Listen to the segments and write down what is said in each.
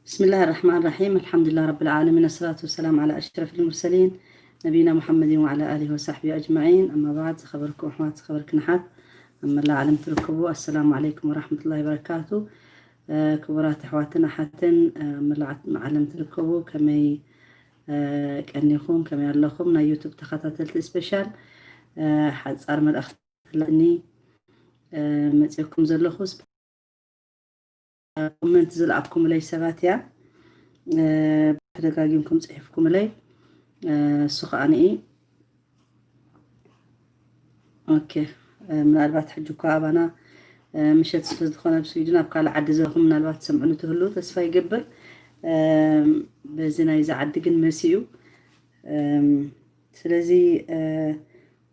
ብስምላህ ራሕማን ራሒም። ኣልሓምዱሊላህ ረብል ዓለሚን፣ ኣሰላቱ ወሰላም ዓላ ኣሽረፊል ሙርሰሊን ነቢና ሙሓመድን ወዓላ ኣሊሂ ወሳሕቢ ኣጅማዒን። ኣማ ባዕድ፣ ዝኸበርኩም ኣሕዋት፣ ዝኸበርክን ኣሓት፣ ኣብ መላእ ዓለም ትርከቡ፣ ኣሰላሙ ዓለይኩም ወራሕመቱላሂ ወበረካቱ። ክቡራት ኣሕዋትን ኣሓትን ኣብ መላእ ዓለም ትርከቡ፣ ከመይ ቀኒኹም፣ ከመይ ኣለኹም? ናይ ዩቱብ ተኸታተልቲ ስፔሻል ሓፃር መልእኽቲ ኣለኒ። መፂእኩም ዘለኹ ኮመንት ዝለኣኩምለይ ሰባት እያ። ተደጋጊምኩም ፅሒፍኩምለይ። እሱ ከዓ ንኢ ኦኬ። ምናልባት ሕጂ እኳ ኣባና ምሸት ስለ ዝኾነ ኣብ ስዊድን፣ ኣብ ካልእ ዓዲ ዘለኹም ምናልባት ትሰምዑኒ ትህሉ ተስፋ ይገብር። በዚ ናይዚ ዓዲ ግን መሲኡ። ስለዚ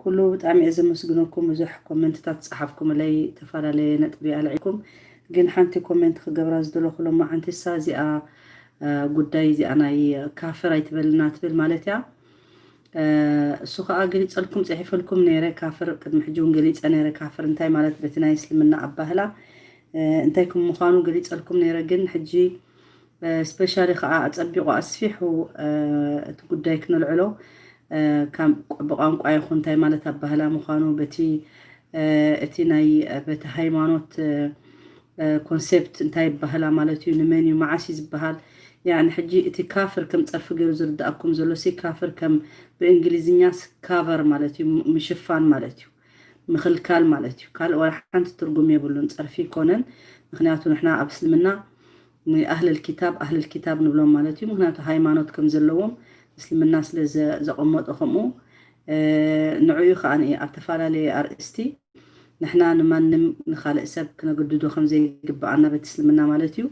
ኩሉ ብጣዕሚ እየ ዘመስግነኩም። ብዙሕ ኮመንትታት ጸሓፍኩምለይ፣ ተፈላለየ ነጥቢ ኣልዒልኩም። ግን ሓንቲ ኮመንት ክገብራ ዝደለኹ ሎማዓንቲ እሳ እዚኣ ጉዳይ እዚኣ ናይ ካፍር ኣይትበልና ትብል ማለት እያ። እሱ ከዓ ገሊፀልኩም፣ ፅሒፈልኩም ነይረ ካፍር። ቅድሚ ሕጂ እውን ገሊፀ ነይረ ካፍር እንታይ ማለት በቲ ናይ እስልምና ኣባህላ እንታይ ከም ምዃኑ ገሊፀልኩም ነይረ። ግን ሕጂ ስፔሻሊ ከዓ ኣፀቢቑ ኣስፊሑ እቲ ጉዳይ ክነልዕሎ ብቋንቋ ይኹን እንታይ ማለት ኣባህላ ምዃኑ በቲ እቲ ናይ በቲ ሃይማኖት ኮንሴፕት እንታይ ይባህላ ማለት እዩ፣ ንመን እዩ፣ መዓስ እዩ ዝበሃል። ያኒ ሕጂ እቲ ካፍር ከም ፀርፊ ገይሩ ዝርዳእኩም ዘሎ ሲ ካፍር ከም ብእንግሊዝኛ ካቨር ማለት እዩ፣ ምሽፋን ማለት እዩ፣ ምኽልካል ማለት እዩ። ካልእ ወላ ሓንቲ ትርጉም የብሉን፣ ፀርፊ ይኮነን። ምክንያቱ ንሕና ኣብ እስልምና ኣህለል ኪታብ ኣህለል ኪታብ ንብሎም ማለት እዩ። ምክንያቱ ሃይማኖት ከም ዘለዎም እስልምና ስለ ዘቐመጦ ከምኡ ንዕኡ ከዓ ኣብ ተፈላለየ ኣርእስቲ ንሕና ንማንም ንኻልእ ሰብ ክነግድዶ ከም ዘይግብኣና በቲ እስልምና ማለት እዩ።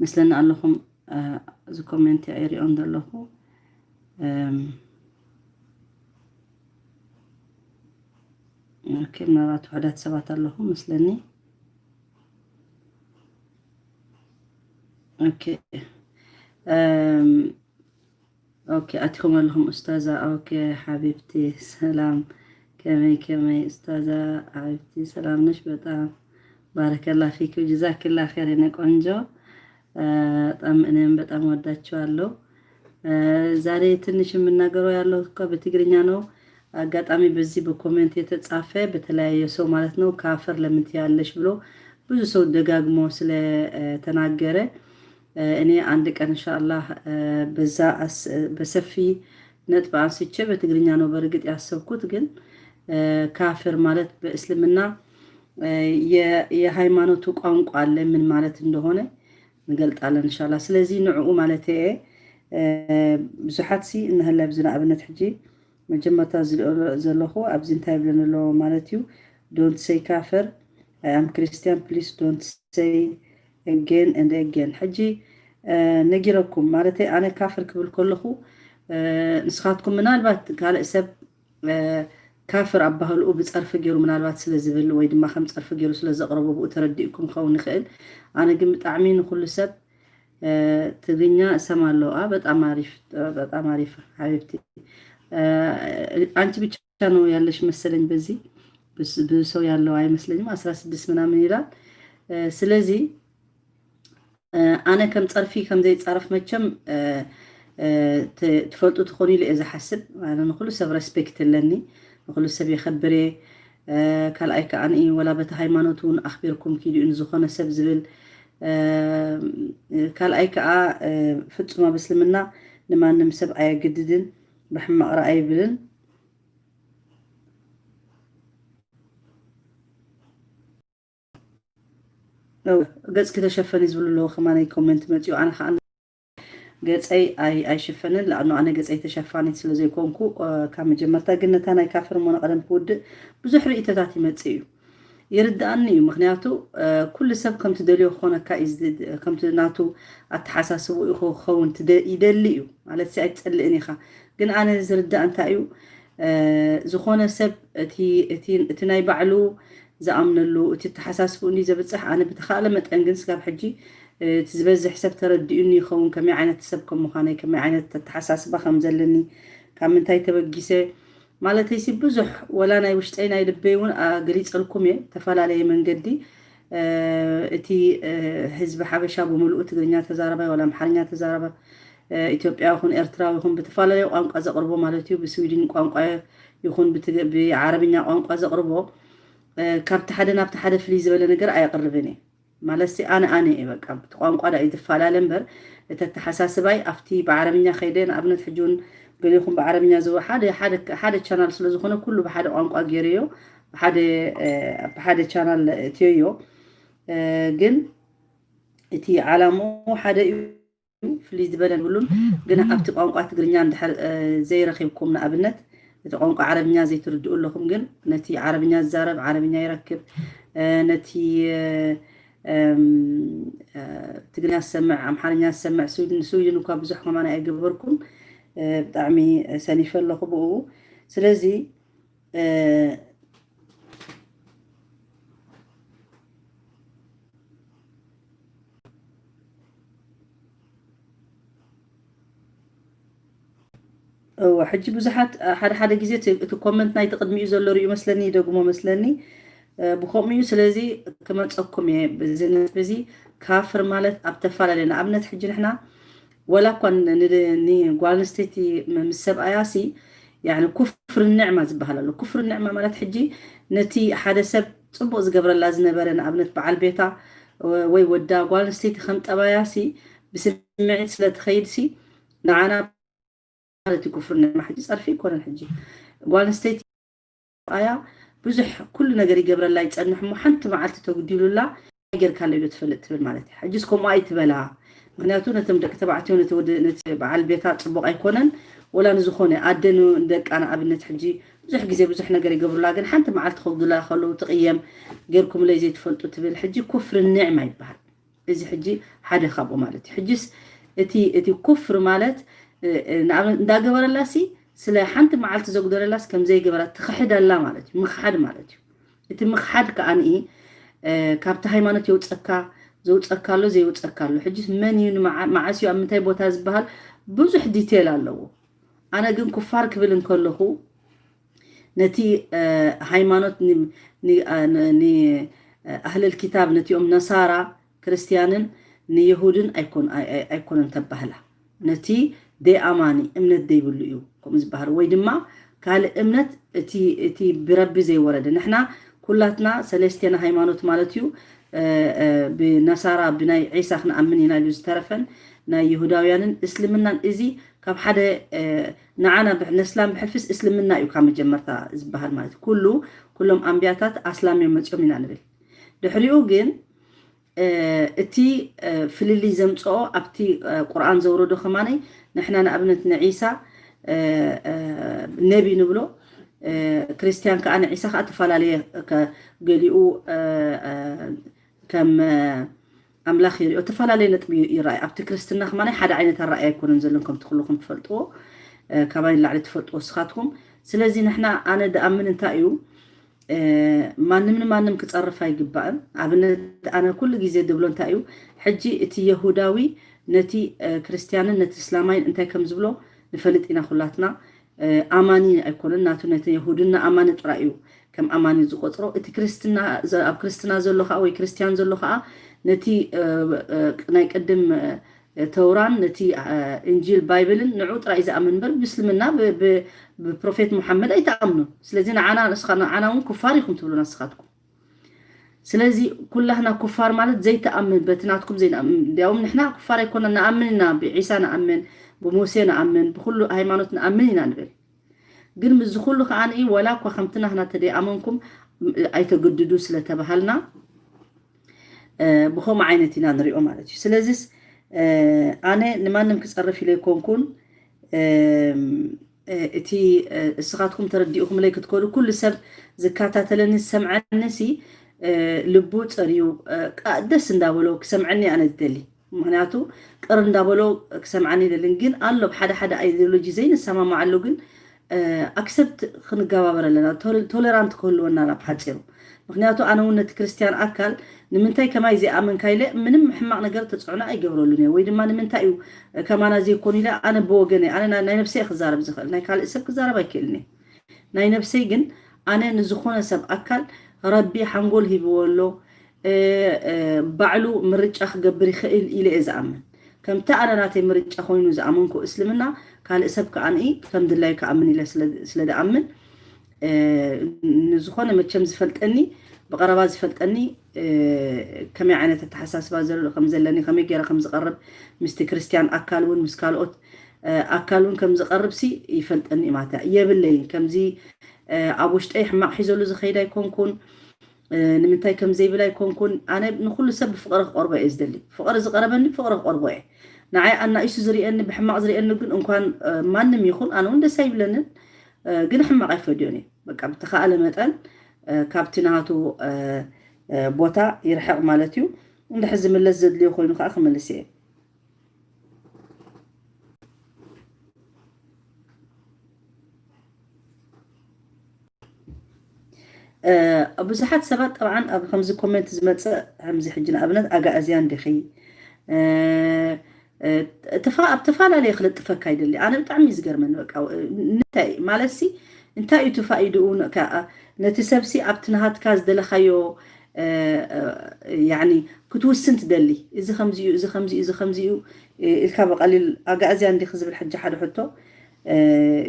መስለኒ ኣለኹም እዚ ኮሜንት እየ ይሪኦን ዘለኹ። ኦኬ፣ ምናልባት ውሕዳት ሰባት ኣለኹም መስለኒ። ኦኬ። ኦኬ፣ ኣቲኹም ኣለኹም ኡስታዛ። ኦኬ ሓቢብቲ ሰላም፣ ከመይ ከመይ ኡስታዛ ሓቢብቲ ሰላም ነሽ? በጣም ባረከላ ፊክ ጀዛክላ ኸይር የኔ ቆንጆ። በጣም እኔም በጣም ወዳችኋለሁ። ዛሬ ትንሽ የምናገረው ያለው እኮ በትግርኛ ነው። አጋጣሚ በዚህ በኮሜንት የተጻፈ በተለያየ ሰው ማለት ነው ካፍር ለምን ትያለሽ ብሎ ብዙ ሰው ደጋግሞ ስለተናገረ እኔ አንድ ቀን ኢንሻአላህ በዛ በሰፊ ነጥብ አንስቼ በትግርኛ ነው በእርግጥ ያሰብኩት፣ ግን ካፍር ማለት በእስልምና የሃይማኖቱ ቋንቋ አለ፣ ምን ማለት እንደሆነ ንገልጣለን ኢንሻአላህ። ስለዚህ ንዕኡ ማለት እየ ብዙሓት ሲ እንህለ ኣብዚ ንኣብነት ሕጂ መጀመርታ ዝሪኦ ዘለኹ ኣብዚ እንታይ ይብለኒ ኣለዎ ማለት እዩ። Don't say ካፍር፣ I am Christian, please don't say again and again። ሕጂ ነጊረኩም ማለት ኣነ ካፍር ክብል ከለኹ ንስኻትኩም ምናልባት ካልእ ሰብ ካፍር ኣባህልኡ ብፀርፊ ገይሩ ምናልባት ስለ ዝብል ወይ ድማ ከም ፀርፊ ገይሩ ስለ ዘቕረቦ ብኡ ተረዲእኩም ክኸውን ይኽእል። ኣነ ግን ብጣዕሚ ንኩሉ ሰብ ትግርኛ እሰማለሁ። በጣም አሪፍ፣ በጣም አሪፍ ሀቢብቲ። አንቺ ብቻ ነው ያለሽ መሰለኝ በዚህ ብዙ ሰው ያለው አይመስለኝም። አስራ ስድስት ምናምን ይላል። ስለዚህ ኣነ ከም ፀርፊ ከም ዘይፃረፍ መቸም ትፈልጡ ትኾኑ ኢለ እየ ዝሓስብ። ኣነ ንኩሉ ሰብ ሬስፔክት ኣለኒ፣ ንኩሉ ሰብ የኸብር እየ። ካልኣይ ከዓ ንኢ ወላ በቲ ሃይማኖት እውን ኣኽቢርኩም ኪዱ እዩ ንዝኾነ ሰብ ዝብል። ካልኣይ ከዓ ፍጹም ኣብ እስልምና ንማንም ሰብ ኣየግድድን፣ ብሕማቕ ረኣ ይብልን። ገጽ ክተሸፈኒ ዝብሉ ኣለዉ ከማነይ ኮመንት መጽኡ። ኣነ ከዓ ገጸይ ኣይሽፈንን ለኣኑ ኣነ ገጸይ ተሸፋኒት ስለ ዘይኮንኩ ካብ መጀመርታ ግን ነታ ናይ ካፍር ሞነ ቀደም ክውድእ ብዙሕ ርእይቶታት ይመጽእ እዩ። ይርድኣኒ እዩ። ምክንያቱ ኩሉ ሰብ ከምቲ ደልዮ ክኾነካ ከምቲ ናቱ ኣተሓሳስቡ ክኸውን ይደሊ እዩ ማለት ኣይትጸልእን ኢኻ። ግን ኣነ ዝርዳእ እንታይ እዩ ዝኾነ ሰብ እቲ ናይ ባዕሉ ዝኣምነሉ እቲ ተሓሳስቡ እንዲ ዘብፅሕ ኣነ ብተኻእለ መጠን ግን ስጋብ ሕጂ እቲ ዝበዝሕ ሰብ ተረዲኡኒ ይኸውን ከመይ ዓይነት ሰብ ከም ምዃነይ ከመይ ዓይነት ኣተሓሳስባ ከም ዘለኒ ካብ ምንታይ ተበጊሰ ማለተይሲ ብዙሕ ወላ ናይ ውሽጠይ ናይ ልበይ እውን ገሊፀልኩም እየ ተፈላለየ መንገዲ እ፣ እቲ፣ እ፣ ህዝቢ ሓበሻ ብምሉኡ ትግርኛ ተዛረባይ ዋላ ኣምሓርኛ ተዛረባ፣ እ፣ ኢትዮጵያ ይኹን ኤርትራዊ ይኹን ብተፈላለየ ቋንቋ ዘቕርቦ ማለት እዩ። ብስዊድን ቋንቋ ይኹን ብትግ-፣ ብዓረብኛ ቋንቋ ዘቕርቦ፣ እ፣ ካብቲ ሓደ ናብቲ ሓደ ፍልይ ዝበለ ነገር ኣየቕርብን እየ። ማለት ሲ ኣነ ኣነ እየ በቃ። ብቲ ቋንቋ ዳ እዩ ዝፈላለ እምበር፣ እቲ ኣተሓሳስባይ ኣብቲ ብዓረብኛ ከይደ፣ ንኣብነት ሕጂ እውን ገሊኹም ብዓረብኛ ዝው-፣ ሓደ፣ ሓደ፣ ሓደ ቻናል ስለ ዝኾነ ኩሉ ብሓደ ቋንቋ ገይረዮ፣ ብሓደ፣ እ፣ ብሓደ ቻናል እትዮዮ። እ፣ ግን እቲ ዓላምኡ ሓደ እዩ፣ ፍልይ ዝበለ የብሉን። ግን ኣብቲ ቋንቋ ትግርኛ እንድሕር፣ እ፣ ዘይረኺብኩም፣ ንኣብነት እቲ ቋንቋ ዓረብኛ ዘይትርድኡ ኣለኹም፣ ግን ነቲ ዓረብኛ ዝዛረብ ዓረብኛ ይረክብ፣ እ፣ ነቲ፣ እ፣ እም፣ እ፣ ትግርኛ ዝሰምዕ ኣምሓርኛ ዝሰምዕ፣ ስዊድን፣ ስዊድን እኳ ብዙሕ ከማን ኣይገበርኩን፣ እ፣ ብጣዕሚ ሰኒፈ ኣለኹ ብኡ። ስለዚ፣ እ፣ እወ፣ ሕጂ ብዙሓት፣ እ፣ ሓደ ሓደ ግዜ እቲ፣ እቲ ኮመንት ናይቲ ቅድሚኡ ዘሎ ርእዩ መስለኒ፣ ይደግሞ መስለኒ፣ እ፣ ብኸምኡ እዩ። ስለዚ ክመጸኩም እየ፣ ብዚ ነጥቢ እዚ ካፍር ማለት ኣብ ተፈላለየ፣ ንኣብነት ሕጂ ንሕና ወላ እኳ ን-፣ ን-፣ ንጓል ኣንስተይቲ ም-፣ ምስ ሰብኣያ ሲ፣ ያኒ ኩፍር ኒዕማ ዝበሃል ኣሎ። ኩፍር ኒዕማ ማለት ሕጂ ነቲ ሓደ ሰብ ጽቡቕ ዝገብረላ ዝነበረ፣ ንኣብነት በዓል ቤታ ወ-፣ ወይ ወዳ፣ ጓል ኣንስተይቲ ከም ጠባያ ሲ ብስምዒት ስለ ትኸይድ ሲ ንዓና ማለት እዩ ኩፍር ኒዕማ። ሕጂ ጸርፊ ኣይኮነን። ሕጂ ጓል ኣንስተይቲ ኣያ ብዙሕ ኩሉ ነገር ይገብረላ ይጸንሕ እሞ ሓንቲ መዓልቲ ተጉዲሉላ፣ "እንታይ ጌርካለይ ዶ ትፈልጥ?" ትብል ማለት እዩ። ሕጂስ ከምኡ ኣይትበላ። ምኽንያቱ ነቶም ደቂ ተባዕትዮ ነቲ ወዲ፣ ነቲ በዓል ቤታ ጽቡቕ ኣይኮነን። ወላ ንዝኾነ ኣደ ን-፣ ንደቃ ንኣብነት ሕጂ ብዙሕ ግዜ ብዙሕ ነገር ይገብሩላ፣ ግን ሓንቲ መዓልቲ ከጉድላ ከለዉ ትቕየም። "ጌርኩምለይ ዘይትፈልጡ" ትብል። ሕጂ ኩፍር ኒዕማ ይበሃል። እዚ ሕጂ ሓደ ካብኡ ማለት እዩ። ሕጂስ እቲ፣ እቲ ኩፍር ማለት፣ እ፣ እ፣ ንኣብነት እንዳገበረላሲ ስለ ሓንቲ መዓልቲ ዘጉደለላስ ከም ዘይገበራ ትኽሕድ ኣላ ማለት እዩ። ምኽሓድ ማለት እዩ። እቲ ምኽሓድ ከኣ ንኢ፣ እ፣ ካብቲ ሃይማኖት የውጸካ፣ ዘውጸካ ኣሎ፣ ዘየውጸካ ኣሎ። ሕጂስ መን እዩ ንመዓ-፣ መዓስ እዩ ኣብ ምንታይ ቦታ ዝበሃል ብዙሕ ዲቴል ኣለዎ። ኣነ ግን ኩፋር ክብል እንከለኹ ነቲ፣ እ፣ ሃይማኖት ን-፣ ን-፣ እ፣ ን-፣ ን-፣ እ፣ ኣህለል ኪታብ ነቲኦም ነሳራ ክርስትያንን ንየሁድን ኣይኮን-፣ ኣይ-፣ ኣይ-፣ ኣይኮነን ተባህላ። ነቲ ደይኣማኒ እምነት ደይብሉ እዩ ከምኡ ዝበሃል። ወይ ድማ ካልእ እምነት እቲ፣ እቲ ብረቢ ዘይወረደ። ንሕና ኩላትና ሰለስቴና ሃይማኖት ማለት እዩ። እ፣ እ፣ ብነሳራ ብናይ ዒሳ ክንኣምን ኢና ኢሉ ዝተረፈን ናይ ይሁዳውያንን እስልምናን እዚ ካብ ሓደ፣ እ፣ ንዓና ብሕ-፣ ነስላም ብሕልፊስ እስልምና እዩ ካብ መጀመርታ ዝበሃል ማለት እዩ። ኩሉ፣ ኩሎም ኣንብያታት ኣስላም እዮም መጺኦም ኢና ንብል። ድሕሪኡ ግን፣ እ፣ እቲ፣ እ፣ ፍልልይ ዘምጽኦ ኣብቲ፣ እ፣ ቁርኣን ዘውረዶ ከማነይ ንሕና ንኣብነት ንዒሳ፣ እ፣ እ፣ ነቢ ንብሎ፣ እ፣ ክርስትያን ከኣ ንዒሳ ከኣ ተፈላለየ ከ-፣ ገሊኡ፣ እ፣ እ፣ ከም፣ እ፣ ኣምላኽ ይሪኦ። ተፈላለየ ነጥቢ ይረኣይ። ኣብቲ ክርስትና ከማነይ ሓደ ዓይነት ኣረኣእያ ኣይኮነን ዘለን ከምቲ ኩልኹም ትፈልጥዎ፣ እ፣ ካባይ ንላዕሊ ትፈልጥዎ ንስኻትኩም። ስለዚ ንሕና ኣነ ድኣምን እንታይ እዩ፣ እ፣ ማንም ንማንም ክጸርፍ ኣይግባእን። ኣብነት ኣነ ኩሉ ግዜ ድብሎ እንታይ እዩ፣ ሕጂ እቲ የሁዳዊ ነቲ፣ እ፣ ክርስትያንን ነቲ እስላማይን እንታይ ከም ዝብሎ ንፈልጥ ኢና ኩላትና። እ፣ ኣማኒ ኣይኮነን፣ ናቱ ነቲ የሁድና ኣማኒ ጥራይ እዩ ከም ኣማኒ ዝቆጽሮ። እቲ ክርስትና ዘ-፣ ኣብ ክርስትና ዘሎ ከኣ ወይ ክርስትያን ዘሎ ከኣ ነቲ፣ እ፣ እ፣ ናይ ቅድም፣ እ፣ ተውራን ነቲ፣ እ፣ እንጂል ባይብልን ንዑ ጥራይ እዩ ዝኣምን እምበር ብእስልምና ብ-፣ ብ-፣ ብፕሮፌት ሙሓመድ ኣይትኣምኑን። ስለዚ ንዓና ንስኻ፣ ንዓና እውን ኩፋር ኢኹም ትብሉና ንስኻትኩም። ስለዚ ኩላህና ኩፋር ማለት ዘይትኣምን፣ በቲ ናትኩም ዘይንኣምን። እንዲያውም ንሕና ኩፋር ኣይኮነን፣ ንኣምን ኢና፣ ብዒሳ ንኣምን፣ ብሙሴ ንኣምን፣ ብኹሉ ሃይማኖት ንኣምን ኢና ንብል። ግን ምስዚ ኩሉ ከኣ ንኢ ወላ እኳ ከምቲ ናህና ተደይኣመንኩም ኣይተግድዱ ስለ ተባሃልና፣ እ፣ ብኸምኡ ዓይነት ኢና ንሪኦ ማለት እዩ። ስለዚስ፣ እ፣ ኣነ ንማንም ክጸርፍ ኢለ ኣይኮንኩን። እም፣ እ፣ እቲ፣ እ፣ እስኻትኩም ተረዲእኹምለይ ክትከዱ፣ ኩሉ ሰብ ዝከታተለኒ ዝሰምዐኒ ሲ፣ እ፣ ልቡ ጸርዩ፣ እ፣ ቃ-፣ ደስ እንዳበሎ ክሰምዐኒ ኣነ ዝደሊ። ምኽንያቱ ቅር እንዳበሎ ክሰምዓኒ ይደልን። ግን ኣሎ ብሓደ ሓደ ኣይዲዮሎጂ ዘይንሰማማዓሉ ግን፣ እ፣ ኣክሰፕት ክንገባበር ኣለና። ቶለ-፣ ቶለራንት ክህልወና ናብ ሓጺሩ። ምኽንያቱ ኣነ እውን ነቲ ክርስትያን ኣካል ንምንታይ ከማይ ዘይኣመንካ ኢለ ምንም ሕማቕ ነገር ተጽዕኖ ኣይገብረሉን እየ። ወይ ድማ ንምንታይ እዩ ከማና ዘይኮኑ ኢለ ኣነ ብወገነይ፣ ኣነ ናይ፣ ናይ ነብሰይ ክዛረብ ዝኽእል፣ ናይ ካልእ ሰብ ክዛረብ ኣይክእልን እየ። ናይ ነብሰይ ግን ኣነ ንዝኾነ ሰብ ኣካል ረቢ ሓንጎል ሂብዎ ኣሎ፣ ባዕሉ ምርጫ ክገብር ይኽእል ኢለ እየ ዝኣምን። ከምቲ ኣነ ናተይ ምርጫ ኮይኑ ዝኣመንኩ እስልምና፣ ካልእ ሰብ ከኣ ከም ድላዩ ክኣምን ኢለ ስለ ዝኣምን፣ ንዝኾነ መቸም ዝፈልጠኒ፣ ብቐረባ ዝፈልጠኒ፣ ከመይ ዓይነት ኣተሓሳስባ ከም ዘለኒ፣ ከመይ ገይረ ከም ዝቐርብ፣ ምስቲ ክርስትያን ኣካል እውን ምስ ካልኦት ኣካል እውን ከም ዝቐርብ ሲ ይፈልጠኒ ማለት እያ። የብለይን ከምዚ ኣብ ውሽጠይ ሕማቕ ሒዘሉ ዝኸይድ ኣይኮንኩን። ንምንታይ ከም ዘይብል ኣይኮንኩን። ኣነ ንኩሉ ሰብ ብፍቕሪ ክቐርቦ እየ ዝደሊ። ፍቕሪ ዝቐረበኒ ብፍቕሪ ክቐርቦ እየ። ንዓይ ኣናኢሱ ዝርእየኒ፣ ብሕማቕ ዝርእየኒ ግን እንኳን ማንም ይኹን ኣነ እውን ደስ ኣይብለንን። ግን ሕማቕ ኣይፈድዮን እየ። በቃ ብተኻእለ መጠን ካብቲ ናቱ ቦታ ይርሕቕ ማለት እዩ። እንድሕር ዝምለስ ዘድልዮ ኮይኑ ከዓ ክምልስ እየ። ብዙሓት ሰባት ጠብዓን ኣብ ከምዚ ኮሜንት ዝመፅእ ከምዚ ሕጂ ንኣብነት ኣጋእዝያን ዲኺ ኣብ ተፈላለየ ክልጥፈካ ይደሊ። ኣነ ብጣዕሚ እዩ ዝገርመኒ። በቃ እንታይ ማለት ሲ እንታይ እዩ ትፋኢድኡ? ነቲ ሰብሲ ኣብቲ ናሃትካ ዝደለኻዮ ክትውስን ትደሊ። እዚ ከምዚዩ፣ እዚ ከምዚዩ፣ እዚ ከምዚዩ ኢልካ ብቐሊል ኣጋእዝያ እንዲኺ ዝብል ሕጂ ሓደ ሕቶ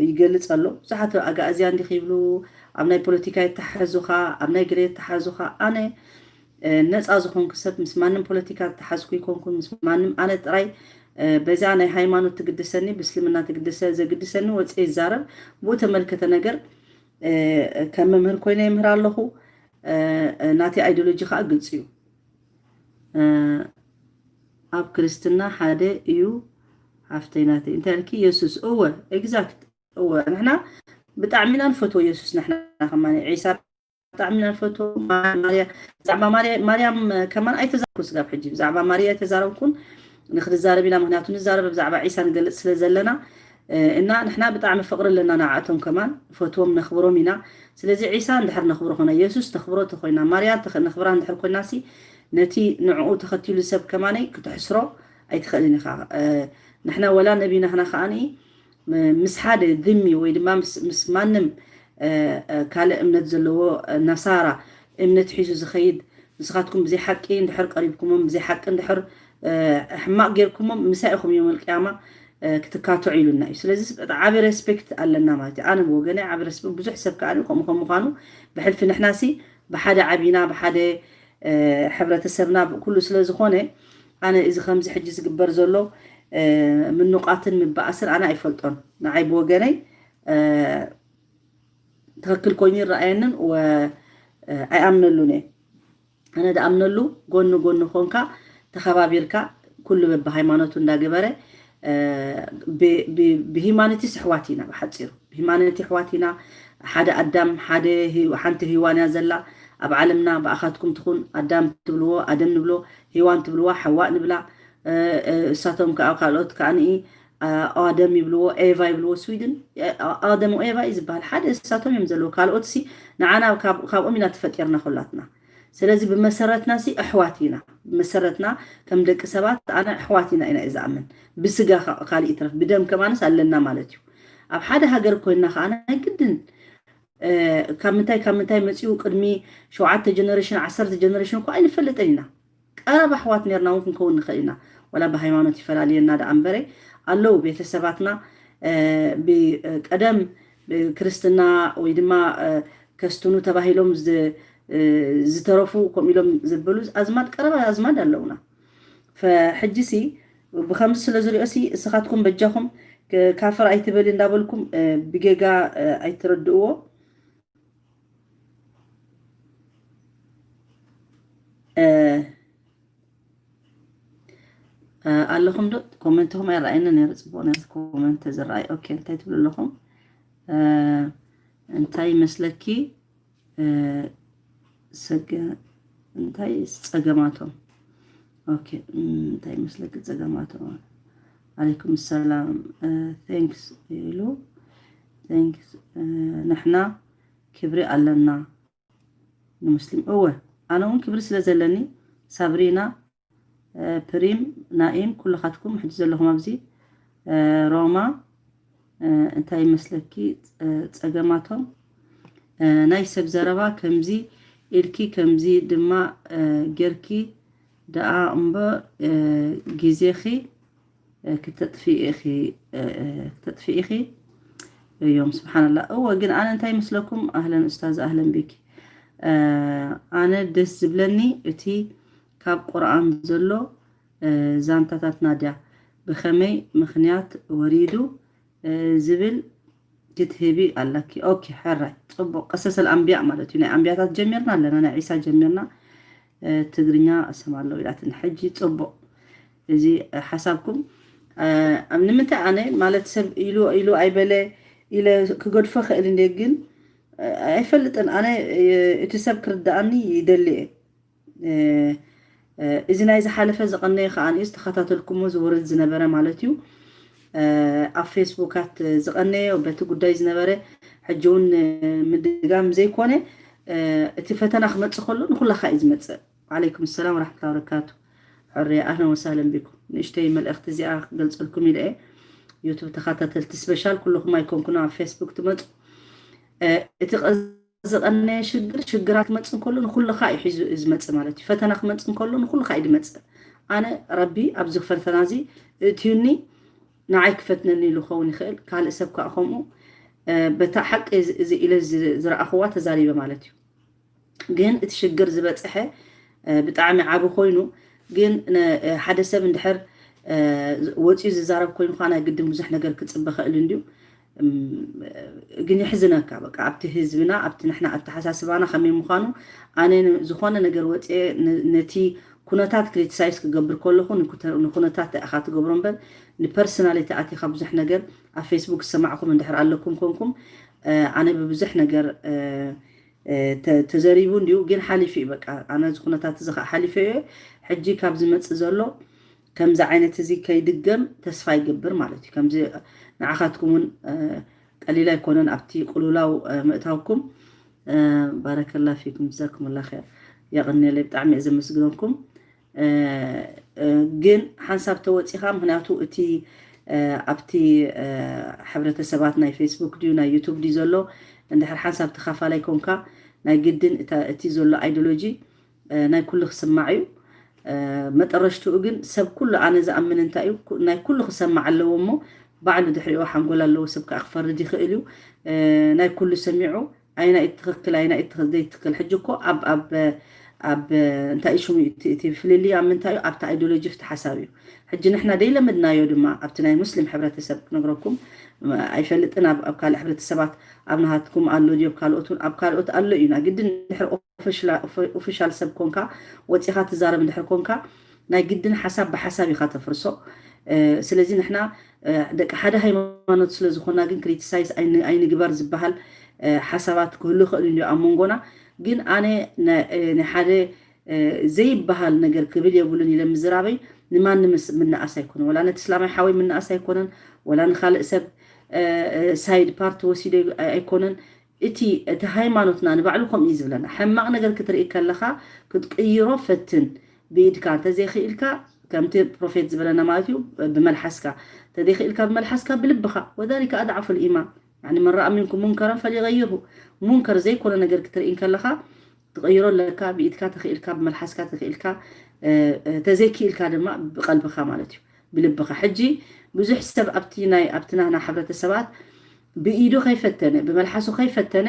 ይገልጽ ኣሎ። ብዙሓት ኣጋእዝያ እንዲኺ ይብሉ፣ ኣብ ናይ ፖለቲካ የተሓዙኻ፣ ኣብ ናይ ገለ የተሓዙኻ። ኣነ ነፃ ዝኾንኩ ሰብ፣ ምስ ማንም ፖለቲካ ተሓዝኩ ይኮንኩን ምስ ማንም፣ ኣነ ጥራይ በዛ ናይ ሃይማኖት ትግድሰኒ፣ ብእስልምና ትግድሰ ዘግድሰኒ ወፅየ ይዛረብ። ብኡ ተመልከተ ነገር ከም መምህር ኮይነ የምህር ኣለኹ። ናተይ ኣይዲዮሎጂ ከዓ ግልፂ እዩ። ኣብ ክርስትና ሓደ እዩ ሓፍተይ ናተይ። እንታይ ኢልኪ? የሱስ። እወ፣ ኤግዛክት። እወ፣ ንሕና ብጣዕሚ ኢና ንፈትዎ የሱስ። ንሕና ከማን ዒሳ ብጣዕሚ ኢና ንፈትዎ። ማርያ፣ ብዛዕባ ማርያ፣ ማርያም ከማን ኣይተዛረብኩ ስጋብ ሕጂ። ብዛዕባ ማርያ ኣይተዛረብኩን። ንክንዛረብ ኢና፣ ምክንያቱ ንዛረብ ብዛዕባ ዒሳ ንገልጽ ስለ ዘለና። እና ንሕና ብጣዕሚ ፍቕሪ ኣለና ንዓቶም ከማን፣ ንፈትዎም፣ ነኽብሮም ኢና። ስለዚ ዒሳ እንድሕር ነኽብሮ ኾና፣ የሱስ ነኽብሮ ተኾይና፣ ማርያ ነኽብራ እንድሕር ኮይናሲ፣ ነቲ ንዕኡ ተኸቲሉ ሰብ ከማነይ ክትሕስሮ ኣይትኽእልን ኢኻ። ንሕና ወላ ነቢና ኽና ከኣኒ ምስ ሓደ ድሚ ወይ ድማ ምስ ማንም ካልእ እምነት ዘለዎ፣ ነሳራ እምነት ሒዙ ዝኸይድ፣ ንስኻትኩም ብዘይ ሓቂ እንድሕር ቀሪብኩሞም፣ ብዘይ ሓቂ እንድሕር ሕማቕ ጌርኩሞም፣ ምሳይ ኢኹም ዮም ኣልቅያማ ክትካትዑ ኢሉና እዩ። ስለዚ ዓቢ ሬስፔክት ኣለና ማለት እዩ። ኣነ ብወገነ ዓቢ ሬስፔክት፣ ብዙሕ ሰብ ከኣ ከምኡ ከም ምዃኑ ብሕልፊ ንሕናሲ ብሓደ ዓቢና፣ ብሓደ ሕብረተሰብና ኩሉ ስለ ዝኾነ፣ ኣነ እዚ ከምዚ ሕጂ ዝግበር ዘሎ ምንቋትን ምባኣስን ኣነ ኣይፈልጦን። ንዓይ ብወገነይ ትኽክል ኮይኑ ይረኣየንን ኣይኣምነሉን እየ። ኣነ ድኣምነሉ ጎኒ ጎኒ ኮንካ ተኸባቢርካ ኩሉ በብሃይማኖቱ እንዳገበረ ብሂማኖቲ ኣሕዋት ኢና። ብሓፂሩ ብሂማኖቲ ኣሕዋት ኢና። ሓደ ኣዳም፣ ሓደ ሓንቲ ሂዋን እያ ዘላ ኣብ ዓለምና። ብኣኻትኩም ትኹን ኣዳም ትብልዎ ኣደም ንብሎ፣ ሂዋን ትብልዋ ሓዋእ ንብላ። እሳቶም ከዓ ካልኦት ከዓንኢ ኣደም ይብልዎ፣ ኤቫ ይብልዎ። ስዊድን ኣደም ኤቫ እዩ ዝበሃል። ሓደ እሳቶም እዮም ዘለዎ። ካልኦት ሲ ንዓና ካብኦም ኢና ተፈጢርና ኩላትና። ስለዚ ብመሰረትና ሲ ኣሕዋት ኢና። ብመሰረትና ከም ደቂ ሰባት ኣነ ኣሕዋት ኢና ኢና እየ ዝኣምን። ብስጋ ካልእ ይትረፍ ብደም ከማንስ ኣለና ማለት እዩ። ኣብ ሓደ ሃገር ኮይንና ከዓ ናይ ግድን ካብ ምንታይ ካብ ምንታይ መፂኡ ቅድሚ ሸውዓተ ጀነሬሽን ዓሰርተ ጀነሬሽን እኮ ኣይንፈልጥን ኢና። ቀረብ ኣሕዋት ነርና እውን ክንከውን ንኽእል ኢና። ወላ ብሃይማኖት ይፈላልየና ደኣ እምበረ ኣለዉ ቤተሰባትና ብቀደም ክርስትና ወይ ድማ ከስትኑ ተባሂሎም ዝተረፉ ከምኡ ኢሎም ዘበሉ ኣዝማድ ቀረባ ኣዝማድ ኣለውና። ፈሕጂ ሲ ብኸምዚ ስለ ዝሪኦ ሲ እስኻትኩም በጃኹም ካፍር ኣይትበሊ እንዳበልኩም ብጌጋ ኣይትረድእዎ። ኣለኹም ዶ? ኮመንትኹም ኣይረኣየኒ ነይሩ። ፅቡቕ ነቲ ኮመንት ተዝረኣይ። ኦኬ፣ እንታይ ትብሉ ኣለኹም? እንታይ ይመስለኪ? ሰገ እንታይ ጸገማቶም? ኦኬ፣ እንታይ ይመስለኪ ጸገማቶም? ዓለይኩም ሰላም። ቴንክስ ኢሉ። ቴንክስ። ንሕና ክብሪ ኣለና ንሙስሊም። እወ፣ ኣነ እውን ክብሪ ስለ ዘለኒ ሳብሪና፣ ፕሪም፣ ናኢም፣ ኩልኻትኩም ሕጂ ዘለኹም ኣብዚ፣ ሮማ፣ እንታይ ይመስለኪ ጸገማቶም? ናይ ሰብ ዘረባ ከምዚ ኢልኪ ከምዚ ድማ እ፣ ጌርኪ ደኣ እምበር እ፣ ግዜኺ እ፣ ክተጥፍኢ ኢኺ እ፣ እ፣ ክተጥፍኢ ኢኺ እዮም። ስብሓንላ። እወ፣ ግን ኣነ እንታይ ይመስለኩም? ኣህለን ኡስታዝ፣ ኣህለን ቢኪ። እ፣ ኣነ ደስ ዝብለኒ እቲ ካብ ቁርኣን ዘሎ እ፣ ዛንታታት ናድያ ብኸመይ ምኽንያት ወሪዱ እ፣ ዝብል ክትህቢ ኣለኪ። ኦኬ፣ ሕራይ፣ ጽቡቕ። ቀሰሰል ኣንቢያ ማለት እዩ። ናይ ኣንቢያታት ጀሚርና ኣለና፣ ናይ ዒሳ ጀሚርና። እ፣ ትግርኛ እሰማለሁ ኢላትን። ሕጂ ጽቡቕ። እዚ እ፣ ሓሳብኩም እ፣ ንምንታይ ኣነ ማለት ሰብ ኢሉ ኢሉ ኣይበለ ኢለ ክገድፎ ክእል እንደ ግን እ፣ ኣይፈልጥን። ኣነ እ፣ እቲ ሰብ ክርዳኣኒ ይደሊ እየ። እ፣ እ፣ እዚ ናይ ዝሓለፈ ዝቐነየ ከኣ ዝተኸታተልኩሞ ዝወርድ ዝነበረ ማለት እዩ። እ፣ ኣብ ፌስቡካት ዝቐነየ በቲ ጉዳይ ዝነበረ ሕጂ እውን እ፣ ምድጋም ዘይኮነ እ፣ እቲ ፈተና ክመጽእ ከሎ ንኹላኻ እዩ ዝመጽእ። ዓለይኩም ሰላም ወራሕመቱላሂ ወበረካቱ። ሕርያ ኣህለን ወሳህለን ቢኩም። ንእሽተይ መልእኽቲ እዚኣ ክገልጸልኩም ኢለ እየ። ዩቱብ ተኸታተልቲ ስፔሻል ኩልኹም ኣይኮንኩን ኣብ ፌስቡክ ትመጹ። እ፣ እቲ ቀ- ዝቐነየ ሽግር ሽግራት ክመጽእ እንከሎ ንኹልኻ እዩ ሒዙ ዝመጽእ ማለት እዩ። ፈተና ክመጽእ እንከሎ ንኹልኻ እዩ ዝመጽእ። ኣነ ረቢ ኣብዚ ፈተና እዚ እትዩኒ ንዓይ ክፈትነኒ ኢሉ ክኸውን ይኽእል። ካልእ ሰብ ከዓ ከምኡ እ፣ በታ ሓቂ እዚ- እዚ ኢለ ዝ- ዝረኣኽዋ ተዛሪበ ማለት እዩ። ግን እቲ ሽግር ዝበፅሐ እ፣ ብጣዕሚ ዓቢ ኮይኑ ግን ነ- እ፣ ሓደ ሰብ እንድሕር እ፣ ወፂኡ ዝዛረብ ኮይኑ ከዓ ናይ ግድን ብዙሕ ነገር ክፅበ ክእል እንድዩ። እም፣ ግን የሕዝነካ በቃ ኣብቲ ህዝብና ኣብቲ ንሕና ኣተሓሳስባና ከመይ ምዃኑ ኣነ ን- ዝኾነ ነገር ወፅኤ ን- ነቲ ኩነታት ክሪቲሳይዝ ክገብር ከለኹ ንኩተ- ንኩነታት ኢኻ ትገብሮ እምበር ንፐርሰናሊቲ ኣቲኻ ብዙሕ ነገር ኣብ ፌስቡክ ዝሰማዕኩም እንድሕር ኣለኩም ኮንኩም እ፣ ኣነ ብብዙሕ ነገር እ፣ እ፣ ተ- ተዘሪቡ እንድዩ ግን ሓሊፉ እዩ በቃ ኣነ እዚ ኩነታት እዚ ከዓ ሓሊፈ እየ ሕጂ ካብ ዝመፅእ ዘሎ ከምዚ ዓይነት እዚ ከይድገም ተስፋ ይገብር ማለት እዩ። ከምዚ ንዓኻትኩም እውን እ፣ ቀሊል ኣይኮነን ኣብቲ ቅሉላው እ፣ ምእታውኩም። እ፣ ባረከላ ፊኩም ጀዛኩምላ ኸይር። የቐንየለይ ብጣዕሚ እየ ዘመስግነኩም። እ፣ እ፣ ግን ሓንሳብ ተወፂኻ ምክንያቱ እቲ እ፣ ኣብቲ እ፣ ሕብረተሰባት ናይ ፌስቡክ ድዩ ናይ ዩቱብ ድዩ ዘሎ እንድሕር ሓንሳብ ተኻፋላይ ኮንካ ናይ ግድን እታ- እቲ ዘሎ ኣይዲዮሎጂ እ፣ ናይ ኩሉ ክስማዕ እዩ። እ፣ መጠረሽትኡ ግን ሰብ ኩሉ ኣነ ዝኣምን እንታይ እዩ ኩ- ናይ ኩሉ ክሰማዕ ኣለዎ እሞ ባዕሉ ድሕሪኡ ሓንጎል ኣለዎ ሰብ ከዓ ክፈርድ ይኽእል እዩ። እ፣ ናይ ኩሉ ሰሚዑ ኣይና እዩ ትኽክል ኣይና እዩ ትኽ- ዘይትክክል ሕጂ እኮ ኣብ ኣብ ኣብ እንታይ እዩ ሽሙ እቲ እቲ ፍልልይ ኣብ ምንታይ እዩ ኣብቲ ኣይዲዮሎጂ ፍቲ ሓሳብ እዩ። ሕጂ ንሕና ደይለመድናዮ ድማ ኣብቲ ናይ ሙስሊም ሕብረተሰብ ክነግረኩም ም- ኣይፈልጥን ኣብ ኣብ ካልእ ሕብረተሰባት ኣብ ናሃትኩም ኣሎ ድዮ ኣብ ካልኦት እውን ኣብ ካልኦት ኣሎ እዩ ናይ ግድን ድሕር ኦፊሻል ሰብ ኮንካ ወፂኻ ትዛረብ እንድሕር ኮንካ ናይ ግድን ሓሳብ ብሓሳብ ኢኻ ተፍርሶ። ስለዚ ንሕና ደቂ ሓደ ሃይማኖት ስለ ዝኾና ግን ክሪቲሳይዝ ኣይንግበር ዝበሃል ሓሳባት ክህሉ ይኽእል እንዲ ኣብ መንጎና። ግን ኣነ ንሓደ ዘይበሃል ነገር ክብል የብሉን ኢለ ምዝራበይ ንማንም ምንኣስ ኣይኮነን። ወላ ነቲ እስላማይ ሓወይ ምንኣስ ኣይኮነን፣ ወላ ንካልእ ሰብ ሳይድ ፓርት ወሲደ ኣይኮነን። እቲ እቲ ሃይማኖትና ንባዕሉ ከምኡ እዩ ዝብለና። ሕማቕ ነገር ክትርኢ ከለኻ ክትቅይሮ ፈትን ብኢድካ፣ እንተዘይክኢልካ ከምቲ ፕሮፌት ዝበለና ማለት እዩ ብመልሓስካ፣ እንተዘይክኢልካ ብመልሓስካ ብልብኻ። ወዛሊከ ኣድዓፉ ልኢማን። ያኒ መን ረኣ ሚንኩም ሙንከረን ፈሊገይርሁ። ሙንከር ዘይኮነ ነገር ክትርኢ ከለኻ ትቐይሮ ኣለካ። ብኢድካ ተኽኢልካ፣ ብመልሓስካ ተኽኢልካ፣ ተዘይክኢልካ ድማ ብቐልብኻ ማለት እዩ፣ ብልብኻ። ሕጂ ብዙሕ ሰብ ኣብቲ ናይ ኣብቲ ናህና ሕብረተሰባት ብኢዱ ከይፈተነ ብመልሓሱ ከይፈተነ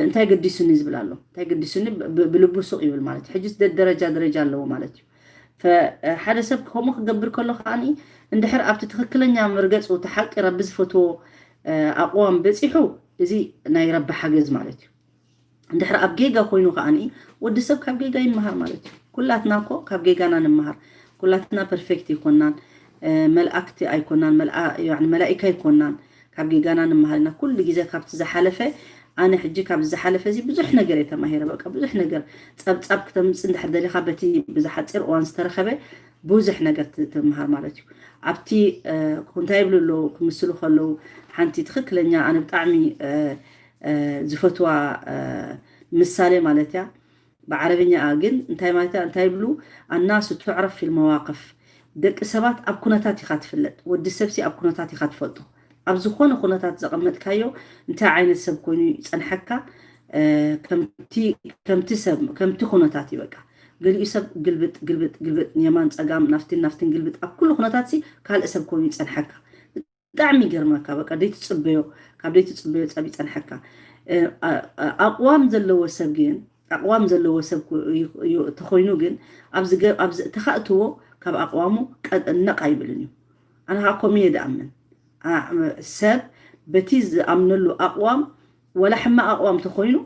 እንታይ ገዲሱኒ ዝብል ኣሎ። እንታይ ገዲሱኒ ብልቡ ሱቕ ይብል ማለት እዩ። ሕጂ ደረጃ ደረጃ ኣለዎ ማለት እዩ። ሓደ ሰብ ከምኡ ክገብር ከሎ ከዓኒ እንድሕር ኣብቲ ትኽክለኛ መርገፁ እቲ ሓቂ ረቢ ዝፈትዎ ኣቕዋም በፂሑ እዚ ናይ ረቢ ሓገዝ ማለት እዩ። እንድሕር ኣብ ጌጋ ኮይኑ ከዓኒ ወዲ ሰብ ካብ ጌጋ ይመሃር ማለት እዩ። ኩላትና እኮ ካብ ጌጋና ንምሃር። ኩላትና ፐርፌክት ኣይኮናን፣ መልኣክቲ ኣይኮናን፣ መላኢካ ኣይኮናን። ካብ ጌጋና ንምሃር ኢና ኩሉ ግዜ ካብቲ ዝሓለፈ። ኣነ ሕጂ ካብዚ ዝሓለፈ እዚ ብዙሕ ነገር እየ ተማሂረ። በቃ ብዙሕ ነገር ጸብጻብ ክተምጽእ እንድሕር ደሊኻ በቲ ብዝሓጺር እዋን ዝተረኸበ ብዙሕ ነገር ትምሃር ማለት እዩ። ኣብቲ እንታይ ይብሉ ኣለዉ ክምስሉ ከለዉ ሓንቲ ትኽክለኛ ኣነ ብጣዕሚ ዝፈትዋ ምሳሌ ማለት እያ። ብዓረብኛ ግን እንታይ ማለት እያ እንታይ ይብሉ ኣናሱ ትዕረፍ ፊል መዋቅፍ። ደቂ ሰባት ኣብ ኩነታት ኢኻ ትፍለጥ። ወዲ ሰብሲ ኣብ ኩነታት ኢኻ ትፈልጦ። ኣብ ዝኾነ ኩነታት ዘቐመጥካዮ እንታይ ዓይነት ሰብ ኮይኑ ይጸንሐካ ከምቲ ሰብ ከምቲ ኩነታት እዩ። በቃ ገሊኡ ሰብ ግልብጥ ግልብጥ ግልብጥ፣ የማን ጸጋም፣ ናፍትን ናፍትን ግልብጥ፣ ኣብ ኩሉ ኩነታት ሲ ካልእ ሰብ ኮይኑ ይጸንሐካ። ብጣዕሚ ይገርመካ። በቃ ደይትጽበዮ፣ ካብ ደይትጽበዮ ጸብ ይጸንሐካ። ኣቕዋም ዘለዎ ሰብ ግን ኣቕዋም ዘለዎ ሰብ ተኾይኑ ግን ተኻእትዎ ካብ ኣቕዋሙ ነቕ ኣይብልን እዩ። ኣነ ከዓ ኮሚየ ድኣምን ሰብ በቲ ዝኣምነሉ ኣቕዋም፣ ወላ ሕማቕ ኣቕዋም ተኾይኑ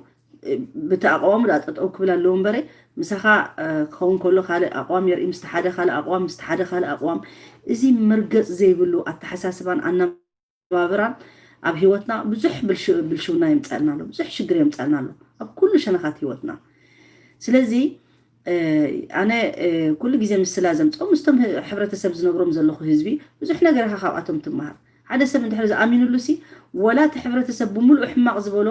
ብቲ ኣቕዋሙ ዳ ጠጠው ክብል ኣለዎ እምበረ፣ ምሳኻ ክኸውን ከሎ ካልእ ኣቕዋም የርኢ፣ ምስቲ ሓደ ካልእ ኣቕዋም፣ ምስቲ ሓደ ካልእ ኣቕዋም። እዚ መርገጽ ዘይብሉ ኣተሓሳስባን ኣነባብራን ኣብ ህይወትና ብዙሕ ብልሽውና የምፀልና ኣሎ፣ ብዙሕ ሽግር የምፀልና ኣሎ ኣብ ኩሉ ሸነኻት ህይወትና። ስለዚ ኣነ ኩሉ ግዜ ምስላ ዘምፅኦ ምስቶም ሕብረተሰብ ዝነብሮም ዘለኹ ህዝቢ ብዙሕ ነገር ኢኻ ካብኣቶም ትመሃር። ሓደ ሰብ እንድሕር ዝኣሚንሉ ሲ ወላ እቲ ሕብረተሰብ ብምሉእ ሕማቕ ዝበሎ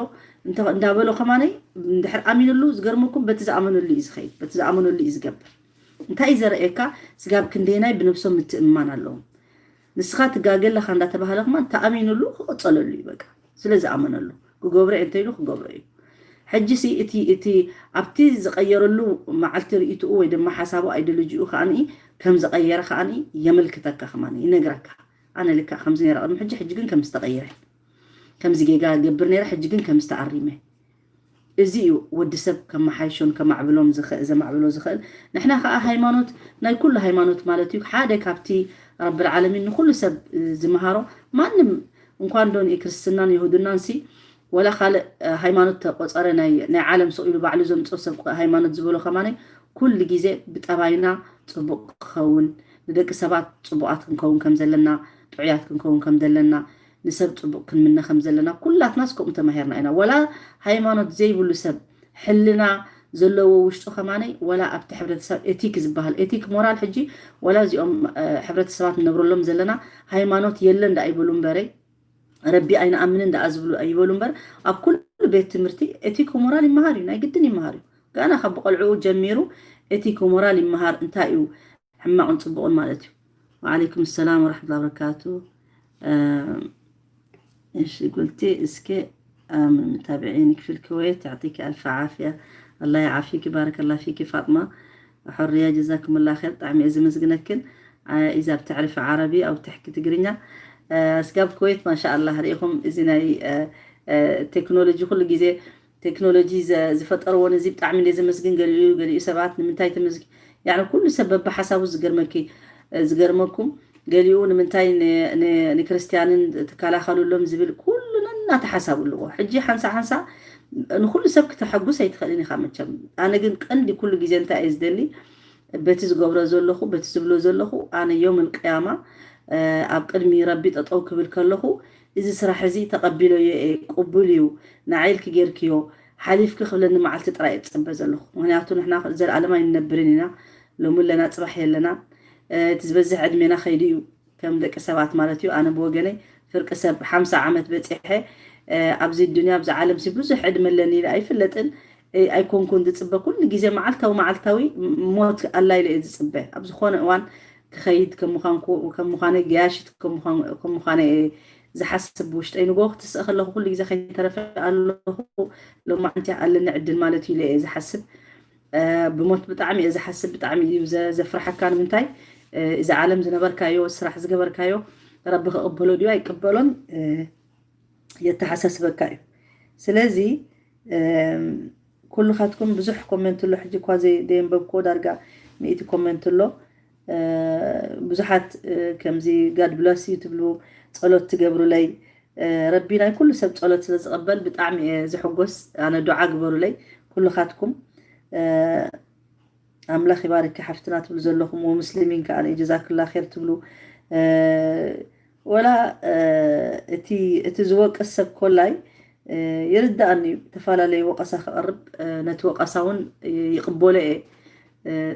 እንዳበሎ ከማነይ እንድሕር ኣሚንሉ ዝገርመኩም በቲ ዝኣመነሉ እዩ ዝኸይድ፣ በቲ ዝኣመነሉ እዩ ዝገብር። እንታይ እዩ ዘርእየካ? ስጋብ ክንደየናይ ብነብሶም ምትእምማን ኣለዎም። ንስኻ ትጋገ ኣለኻ እንዳተባሃለ ከማን ተኣሚንሉ ክቕፀለሉ እዩ። በቃ ስለ ዝኣመነሉ ክገብሮ እየ እንተኢሉ ክገብሮ እዩ። ሕጂ ሲ እቲ እቲ ኣብቲ ዝቐየረሉ መዓልቲ ርእይትኡ ወይ ድማ ሓሳቡ ኣይዲዮሎጂኡ ከዓኒ ከም ዝቐየረ ከዓኒ የመልክተካ፣ ከማን ይነግረካ። ኣነ ልክዕ ከምዚ ነይረ ቅድሚ ሕጂ፣ ሕጂ ግን ከም ዝተቐየረ፣ ከምዚ ጌጋ ገብር ነይረ፣ ሕጂ ግን ከም ዝተኣሪመ። እዚ እዩ ወዲ ሰብ ከመሓይሾን ከማዕብሎም ዝኽእል፣ ዘማዕብሎ ዝኽእል። ንሕና ከዓ ሃይማኖት ናይ ኩሉ ሃይማኖት ማለት እዩ ሓደ ካብቲ ረብል ዓለሚን ንኩሉ ሰብ ዝመሃሮ። ማንም እንኳን ዶ ንክርስትናን ይሁድናን ሲ ወላ ካልእ ሃይማኖት ተቆፀረ ናይ ናይ ዓለም ስቕ ኢሉ ባዕሉ ዘምፅኦ ሰብ ሃይማኖት ዝበሎ ከማነይ ኩሉ ግዜ ብጠባይና ፅቡቕ ክኸውን፣ ንደቂ ሰባት ፅቡቓት ክንከውን ከም ዘለና፣ ጥዑያት ክንከውን ከም ዘለና፣ ንሰብ ፅቡቕ ክንምነ ከም ዘለና ኩላትናስ ከምኡ ተማሂርና ኢና። ወላ ሃይማኖት ዘይብሉ ሰብ ሕልና ዘለዎ ውሽጡ ከማነይ ወላ ኣብቲ ሕብረተሰብ ኤቲክ ዝበሃል ኤቲክ ሞራል ሕጂ ወላ እዚኦም ሕብረተሰባት ንነብረሎም ዘለና ሃይማኖት የለን ዳ ይበሉ እምበረይ ረቢ ኣይንኣምንን ደኣ ዝብሉ ይበሉ እምበር ኣብ ኩሉ ቤት ትምህርቲ ኤቲክ ሞራል ይመሃር እዩ፣ ናይ ግድን ይመሃር እዩ። ገና ካብ ብቆልዕኡ ጀሚሩ ኤቲክ ሞራል ይመሃር። እንታይ እዩ ሕማቕን ጽቡቕን ማለት እዩ። ወዓለይኩም ሰላም ወራሕመቱላሂ ወበረካቱ። እሺ ጉልቲ እስኪ من متابعينك في الكويت يعطيك ألف عافية. الله يعافيك بارك الله فيك فاطمة. حرية جزاكم الله خير. ብጣዕሚ እየ ዝምስግነክን إذا بتعرف عربي أو تحكي ትግርኛ ስጋብ ኩዌት ማሻኣላህ ርኢኹም እዚ ናይ ቴክኖሎጂ ኩሉ ግዜ ቴክኖሎጂ ዝፈጠርዎ ነዚ ብጣዕሚ እንደ ዘመስግን ገሊኡ ገሊኡ ሰባት ንምንታይ ተመስግ ያዕኒ ኩሉ ሰብ በብሓሳቡ ዝገርመኪ ዝገርመኩም ገሊኡ ንምንታይ ንክርስትያንን ትከላኸሉሎም ዝብል ኩሉ ነናተ ሓሳቡ ኣለዎ። ሕጂ ሓንሳ ሓንሳ ንኩሉ ሰብ ክተሐጉስ ኣይትኽእልን ኢኻ መቸም። ኣነ ግን ቀንዲ ኩሉ ግዜ እንታይ እየ ዝደሊ በቲ ዝገብሮ ዘለኹ በቲ ዝብሎ ዘለኹ ኣነ ዮም ቅያማ ኣብ ቅድሚ ረቢ ጠጠው ክብል ከለኹ እዚ ስራሕ እዚ ተቐቢለዮ እየ፣ ቅቡል እዩ፣ ንዓይ ኢልኪ ጌርክዮ፣ ሓሊፍኪ ክብለኒ መዓልቲ ጥራይ እየ ዝጸበ ዘለኹ። ምኽንያቱ ንሕና ዘለኣለም ኣይንነብርን ኢና። ሎሚ ኣለና፣ ጽባሕ የለና። እቲ ዝበዝሕ ዕድሜና ከይዱ እዩ፣ ከም ደቂ ሰባት ማለት እዩ። ኣነ ብወገነይ ፍርቂ ሰብ ሓምሳ ዓመት በጺሐ ኣብዚ ዱንያ ኣብዚ ዓለም ሲ ብዙሕ ዕድመ ኣለኒ ኢለ ኣይፍለጥን ኣይኮንኩን ዝጽበ። ኩሉ ግዜ መዓልታዊ መዓልታዊ ሞት ኣላ ኢለ እየ ዝጽበ። ኣብ ዝኾነ እዋን ክኸይድ ከም ምዃነ ገያሽት ከም ምዃነ እየ ዝሓስብ። ውሽጠይ ንጎ ክትስእ ከለኹ ኩሉ ግዜ ከይተረፈ ኣለኹ ሎማዓንቲ ኣለኒ ዕድል ማለት እዩ ኢለ እየ ዝሓስብ። ብሞት ብጣዕሚ እየ ዝሓስብ። ብጣዕሚ እዩ ዘፍርሓካ። ንምንታይ እዚ ዓለም ዝነበርካዮ ስራሕ ዝገበርካዮ ረቢ ክቕበሎ ድዩ ኣይቅበሎን የተሓሳስበካ እዩ። ስለዚ ኩልኻትኩም ብዙሕ ኮመንት ኣሎ። ሕጂ እኳ ዘየንበብክዎ ዳርጋ ሚእቲ ኮመንት ኣሎ። ብዙሓት ከምዚ God bless you ትብሉ፣ ጸሎት ትገብሩለይ። ረቢ ናይ ኩሉ ሰብ ጸሎት ስለ ዝቕበል ብጣዕሚ እየ ዝሕጎስ። ኣነ ዱዓ ግበሩለይ ኩልኻትኩም። ኣምላኽ ይባርኪ ሓፍትና ትብሉ ዘለኹም ወሙስሊሚን ከኣ ጀዛክላ ኸይር ትብሉ። ወላ እቲ እቲ ዝወቅስ ሰብ ኮላይ ይርዳኣኒ እዩ። ተፈላለየ ወቀሳ ክቐርብ ነቲ ወቀሳ እውን ይቕበሎ እየ፣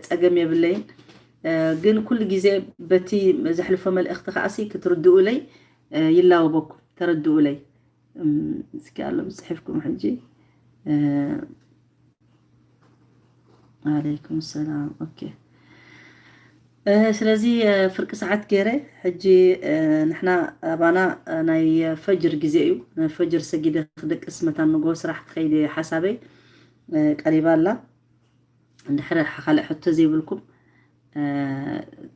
ጸገም የብለይን። ግን ኩሉ ግዜ በቲ ዘሕልፎ መልእኽቲ ከኣሲ ክትርድኡለይ ይላወበኩም፣ ተረድኡለይ። እስኪ ኣሎ ብጽሒፍኩም ሕጂ። ዓለይኩም ሰላም። ኦኬ ስለዚ ፍርቂ ሰዓት ገይረ ሕጂ ንሕና ኣባና ናይ ፈጅር ግዜ እዩ። ፈጅር ሰጊደ ክድቅስ መታን ንጎ ስራሕ ክኸይድ እየ ሓሳበይ። ቀሪባ ኣላ። እንድሕር ካልእ ሕቶ ዘይብልኩም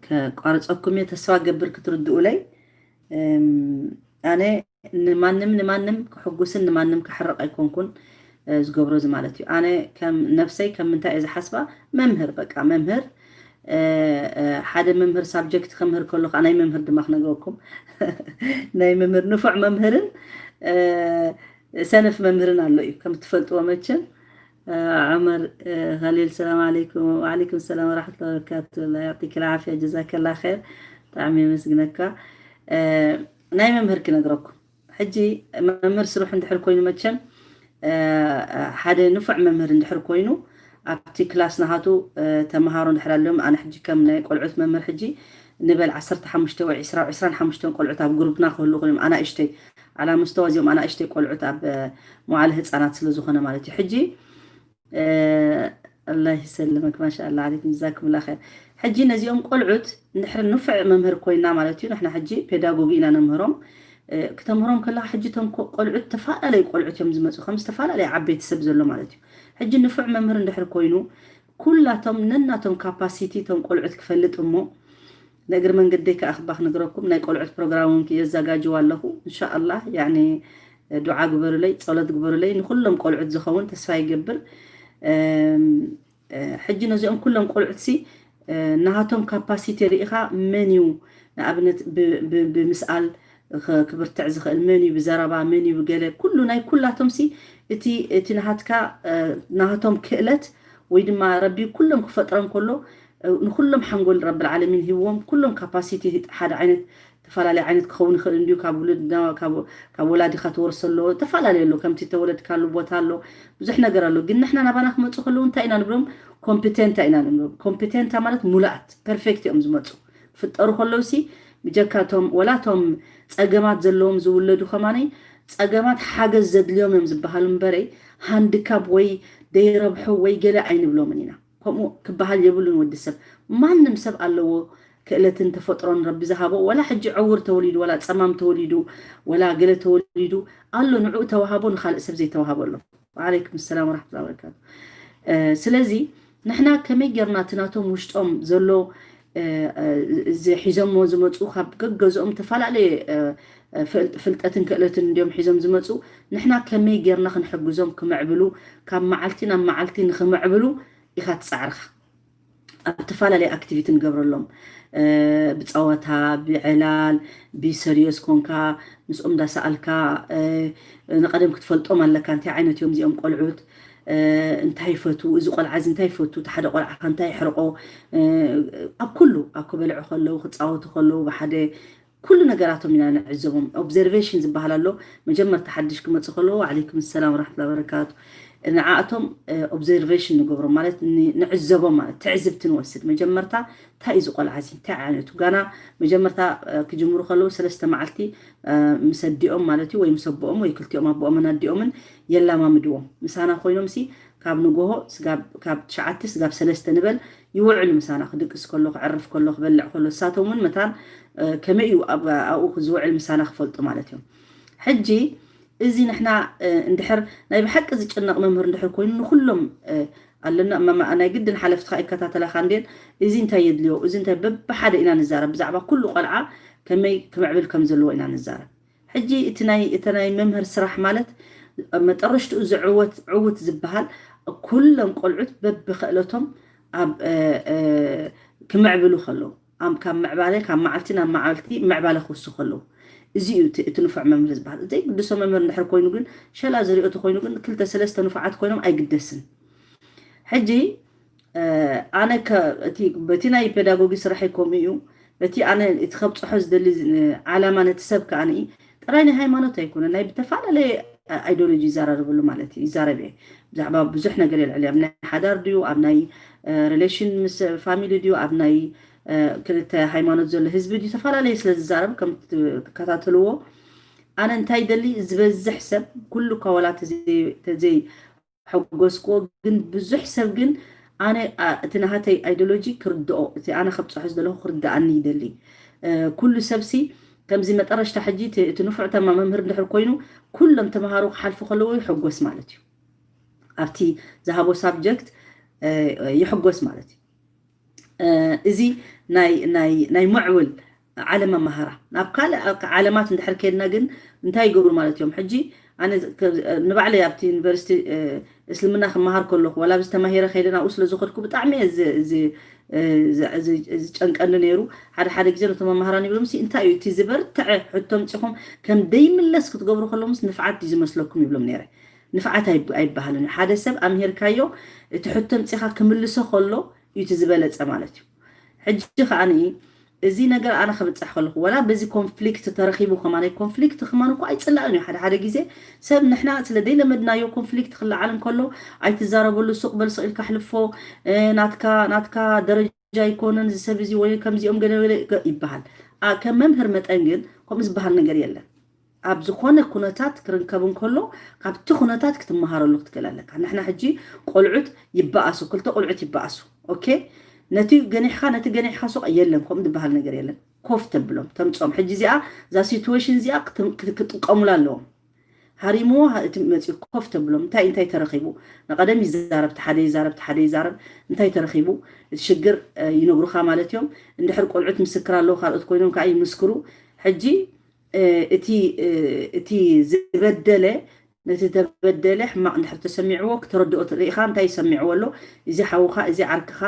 ከቋርፀኩም እየ። ተስፋ ገብር ክትርድኡለይ። ኣነ ንማንም ንማንም ክሕጉስን ንማንም ክሕርቕ ኣይኮንኩን ዝገብሮ እዚ ማለት እዩ። ኣነ ከም ነብሰይ ከም ምንታይ እየ ዝሓስባ? መምህር፣ በቃ መምህር፣ ሓደ መምህር ሳብጀክት ከምህር ከሎ ከዓ ናይ መምህር ድማ ክነግረኩም ናይ መምህር ንፉዕ መምህርን ሰነፍ መምህርን ኣሎ እዩ ከም ትፈልጥዎ መቸም። ዑመር ኸሊል ሰላም ዓለይኩም። ወዓለይኩም ሰላም ወራሕመቱላሂ ወበረካቱ። ላ ያዕጢክ ልዓፍያ ጀዛከላ ኸይር። ብጣዕሚ የመስግነካ። ናይ መምህር ክነግረኩም ሕጂ መምህር ስሩሕ እንድሕር ኮይኑ መቸም ሓደ ንፉዕ መምህር እንድሕር ኮይኑ ኣብቲ ክላስ ናሃቱ ተምሃሮ እንድሕር ኣለዮም ኣነ ሕጂ ከም ናይ ቆልዑት መምህር ሕጂ ንበል ዓሰርተ ሓሙሽተ ወይ ዕስራ ዕስራን ሓሙሽተን ቆልዑት ኣብ ግሩፕና ክህሉ ኮይኖም ኣናእሽተይ ኣላ ምስተዋ እዚኦም ኣናእሽተይ ቆልዑት ኣብ መዋዕለ ህፃናት ስለ ዝኾነ ማለት እዩ ሕጂ ኣላህ ይሰልመክ ማሻኣላ ዓለይኩም ጀዛኩም ላ ኸይር። ሕጂ ነዚኦም ቆልዑት እንድሕር ንፉዕ መምህር ኮይና ማለት እዩ ንሕና ሕጂ ፔዳጎጊ ኢና ነምህሮም። ክተምህሮም ከለካ ሕጂ እቶም ቆልዑት ተፈላለዩ ቆልዑት እዮም ዝመፁ ከም ዝተፈላለዩ ዓበይቲ ሰብ ዘሎ ማለት እዩ። ሕጂ ንፉዕ መምህር እንድሕር ኮይኑ ኩላቶም ነናቶም ካፓሲቲ እቶም ቆልዑት ክፈልጥ እሞ ንእግሪ መንገደይ ከዓ ክባ ክነግረኩም ናይ ቆልዑት ፕሮግራም እውን የዘጋጅዋ ኣለኹ እንሻኣላህ። ያኒ ዱዓ ግበሩለይ፣ ፀሎት ግበሩለይ። ንኩሎም ቆልዑት ዝኸውን ተስፋ ይገብር። ሕጂ ነዚኦም ኩሎም ቆልዑት ሲ ናሃቶም ካፓሲቲ ርኢኻ መን እዩ ንኣብነት ብምስኣል ክብርትዕ ዝኽእል መን እዩ ብዘረባ መን እዩ ብገለ ኩሉ ናይ ኩላቶም ሲ እቲ እቲ ናሃትካ ናሃቶም ክእለት ወይ ድማ ረቢ ኩሎም ክፈጥሮም ከሎ ንኩሎም ሓንጎል ረብል ዓለሚን ሂብዎም ኩሎም ካፓሲቲ ሓደ ዓይነት ተፈላለየ ዓይነት ክኸውን ይኽእል እንዲዩ ካብ ውልድና ካብ ወላዲኻ ትወርሶ ኣሎ ተፈላለየ ኣሎ ከምቲ ተወለድካሉ ቦታ ኣሎ ብዙሕ ነገር ኣሎ ግን ንሕና ናባና ክመፁ ከለዉ እንታይ ኢና ንብሎም ኮምፒቴንታ ኢና ንብሎም ኮምፒቴንታ ማለት ሙሉኣት ፐርፌክት እዮም ዝመፁ ክፍጠሩ ከለዉ ሲ ብጀካቶም ወላቶም ፀገማት ዘለዎም ዝውለዱ ከማነይ ፀገማት ሓገዝ ዘድልዮም እዮም ዝበሃሉ እምበረይ ሃንድካብ ወይ ደይረብሑ ወይ ገለ ኣይንብሎምን ኢና ከምኡ ክበሃል የብሉን ወዲ ሰብ ማንም ሰብ ኣለዎ ክእለትን ተፈጥሮን ረቢ ዝሃቦ ወላ ሕጂ ዕውር ተወሊዱ ወላ ፀማም ተወሊዱ ወላ ገለ ተወሊዱ ኣሎ ንዕኡ ተዋሃቦ ንካልእ ሰብ ዘይተዋሃቦ ኣሎ ወዓለይኩም ሰላም ወራሕመቱላ ወበረካቱ ስለዚ ንሕና ከመይ ጌርና እቲ ናቶም ውሽጦም ዘሎ እዚ ሒዞሞ ዝመፁ ካብ ገገዝኦም ተፈላለየ ፍልጠትን ክእለትን እንዲዮም ሒዞም ዝመፁ ንሕና ከመይ ጌርና ክንሕግዞም ክምዕብሉ ካብ መዓልቲ ናብ መዓልቲ ንክምዕብሉ ኢኻ ትፃዕርካ ኣብ ተፈላለየ ኣክቲቪቲ ንገብረሎም ብፀወታ ብዕላል ብሰሪዮስ ኮንካ ምስኦም እንዳሰኣልካ ንቀደም ክትፈልጦም ኣለካ እንታይ ዓይነት እዮም እዚኦም ቆልዑት እንታይ ይፈቱ እዚ ቆልዓ እዚ እንታይ ይፈቱ እቲ ሓደ ቆልዓ እንታይ ይሕርቆ ኣብ ኩሉ ኣብ ክበልዑ ከለዉ ክፃወቱ ከለዉ ብሓደ ኩሉ ነገራቶም ኢና ንዕዘቦም ኦብዘርቬሽን ዝበሃል ኣሎ መጀመርታ ሓድሽ ክመፁ ከለዉ ዓለይኩም ሰላም ወራሕመቱላ በረካቱ ንዓኣቶም ኦብዘርቬሽን ንገብሮም ማለት ንዕዘቦም ማለት ትዕዝብቲ ንወስድ መጀመርታ እንታይ እዩ ዝቆልዓ እዚ እንታይ ዓይነቱ ጋና መጀመርታ ክጅምሩ ከለዉ ሰለስተ መዓልቲ ምስ ኣዲኦም ማለት እዩ ወይ ምስ ኣቦኦም ወይ ክልቲኦም ኣቦኦምን ኣዲኦምን የላማምድዎም ምሳና ኮይኖም ሲ ካብ ንጎሆ ካብ ትሽዓተ ስጋብ ሰለስተ ንበል ይውዕሉ ምሳና ክድቅስ ከሎ ክዕርፍ ከሎ ክበልዕ ከሎ እሳቶም እውን መታን ከመይ እዩ ኣብኡ ዝውዕል ምሳና ክፈልጡ ማለት እዮም ሕጂ እዚ ንሕና እንድሕር ናይ ብሓቂ ዝጭነቕ መምህር እንድሕር ኮይኑ ንኩሎም ኣለና እማማ ናይ ግድን ሓለፍትኻ ይከታተላኻ እንዴን እዚ እንታይ የድልዮ እዚ እንታይ በብሓደ ኢና ንዛረብ ብዛዕባ ኩሉ ቆልዓ ከመይ ክምዕብል ከም ዘለዎ ኢና ንዛረብ ሕጂ እቲ ናይ እተ ናይ መምህር ስራሕ ማለት መጠረሽትኡ ዝዕወት ዕውት ዝበሃል ኩሎም ቆልዑት በብክእለቶም ኣብ ክምዕብሉ ከለዉ ካብ ምዕባለ ካብ መዓልቲ ናብ መዓልቲ ምዕባለ ክውስኹ ኣለዉ እዚ እዩ እቲ ንፉዕ መምህር ዝበሃል ዘይግድሶ መምህር እንድሕር ኮይኑ ግን ሸላ ዝሪኦ ተኮይኑ ግን ክልተ ሰለስተ ንፉዓት ኮይኖም ኣይግደስን ሕጂ ኣነ በቲ ናይ ፔዳጎጊ ስራሕ ይከምኡ እዩ በቲ ኣነ እቲ ከብፅሖ ዝደሊ ዓላማ ነቲ ሰብ ከኣ ጥራይ ናይ ሃይማኖት ኣይኮነ ናይ ብተፈላለየ ኣይዲዮሎጂ ይዘራረበሉ ማለት እዩ ይዛረብ እየ ብዛዕባ ብዙሕ ነገር የልዕል ኣብ ናይ ሓዳር ድዩ ኣብ ናይ ሪሌሽን ምስ ፋሚሊ ድዩ ኣብ ናይ ክልተ ሃይማኖት ዘሎ ህዝቢ ድዩ ዝተፈላለየ ስለ ዝዛረብ ከም ትከታተልዎ ኣነ እንታይ ደሊ ዝበዝሕ ሰብ ኩሉ እኳ ወላ ተዘይ ተዘይ ሓጎስክዎ ግን ብዙሕ ሰብ ግን ኣነ እቲ ናሃተይ ኣይዲዮሎጂ ክርድኦ፣ እቲ ኣነ ከብፅሖ ዝደለኹ ክርድኣኒ ይደሊ። ኩሉ ሰብሲ ከምዚ መጠረሽታ ሕጂ እቲ ንፉዕ ተማ መምህር እንድሕር ኮይኑ ኩሎም ተምሃሮ ክሓልፉ ከለዎ ይሕጎስ ማለት እዩ። ኣብቲ ዝሃቦ ሳብጀክት ይሕጎስ ማለት እዩ። እዚ ናይ ምዕቡል ዓለም ኣመሃራ ናብ ካልእ ዓለማት እንድሕር ከድና ግን እንታይ ይገብሩ ማለት እዮም? ሕጂ ኣነ ንባዕለይ ኣብቲ ዩኒቨርሲቲ እስልምና ክመሃር ከለኹ ዋላ ብዝተማሂረ ከይደ ናብኡ ስለ ዝኸድኩ ብጣዕሚ ዝጨንቀኒ ነይሩ። ሓደ ሓደ ግዜ ነቶም መማህራን ይብሎም ሲ እንታይ እዩ እቲ ዝበርትዐ ሕቶ ምፂኹም ከም ደይምለስ ክትገብሩ ከለምስ ንፍዓት እዩ ዝመስለኩም ይብሎም ነይረ። ንፍዓት ኣይበሃልን እዩ። ሓደ ሰብ ኣምሂርካዮ እቲ ሕቶ ምፂኻ ክምልሶ ከሎ እዩ እቲ ዝበለፀ ማለት እዩ። ሕጂ ከዓኒ እዚ ነገር ኣነ ክብፅሕ ከለኹ ዋላ በዚ ኮንፍሊክት ተረኺቡ ከማነይ ኮንፍሊክት ከማን እኮ ኣይፅላእን እዩ። ሓደ ሓደ ግዜ ሰብ ንሕና ስለ ደይለመድናዮ ኮንፍሊክት ክለዓል እንከሎ ኣይትዛረበሉ፣ ሱቕ በል ስቕ ኢልካ ኣሕልፎ፣ ናትካ ናትካ ደረጃ ኣይኮነን እዚ ሰብ እዚ ወይ ከምዚኦም ገለ ይበሃል። ከም መምህር መጠን ግን ከምኡ ዝበሃል ነገር የለን። ኣብ ዝኾነ ኩነታት ክርከብ እንከሎ ካብቲ ኩነታት ክትመሃረሉ ክትክእል ኣለካ። ንሕና ሕጂ ቆልዑት ይበኣሱ፣ ክልተ ቆልዑት ይበኣሱ። ኦኬ፣ ነቲ ገኒሕካ ነቲ ገኒሕካ ሱቕ የለን፣ ከምኡ ዝበሃል ነገር የለን። ኮፍ ተብሎም ተምፅኦም። ሕጂ እዚኣ እዛ ሲትዌሽን እዚኣ ክጥቀሙላ ኣለዎም። ሃሪምዎ እቲ መፅኡ ኮፍ ተብሎም። እንታይ እንታይ ተረኺቡ ንቀደም ይዛረብ፣ ሓደ ይዛረብ፣ ሓደ ይዛረብ። እንታይ ተረኺቡ እቲ ሽግር ይነግሩኻ ማለት እዮም። እንድሕር ቆልዑት ምስክር ኣለዉ ካልኦት ኮይኖም ከዓ ይምስክሩ። ሕጂ እቲ ዝበደለ ነቲ ተበደለ ሕማቕ እንድሕር ተሰሚዕዎ ክተረድኦ ርኢኻ እንታይ ይሰሚዕዎ ኣሎ እዚ ሓውኻ እዚ ዓርክኻ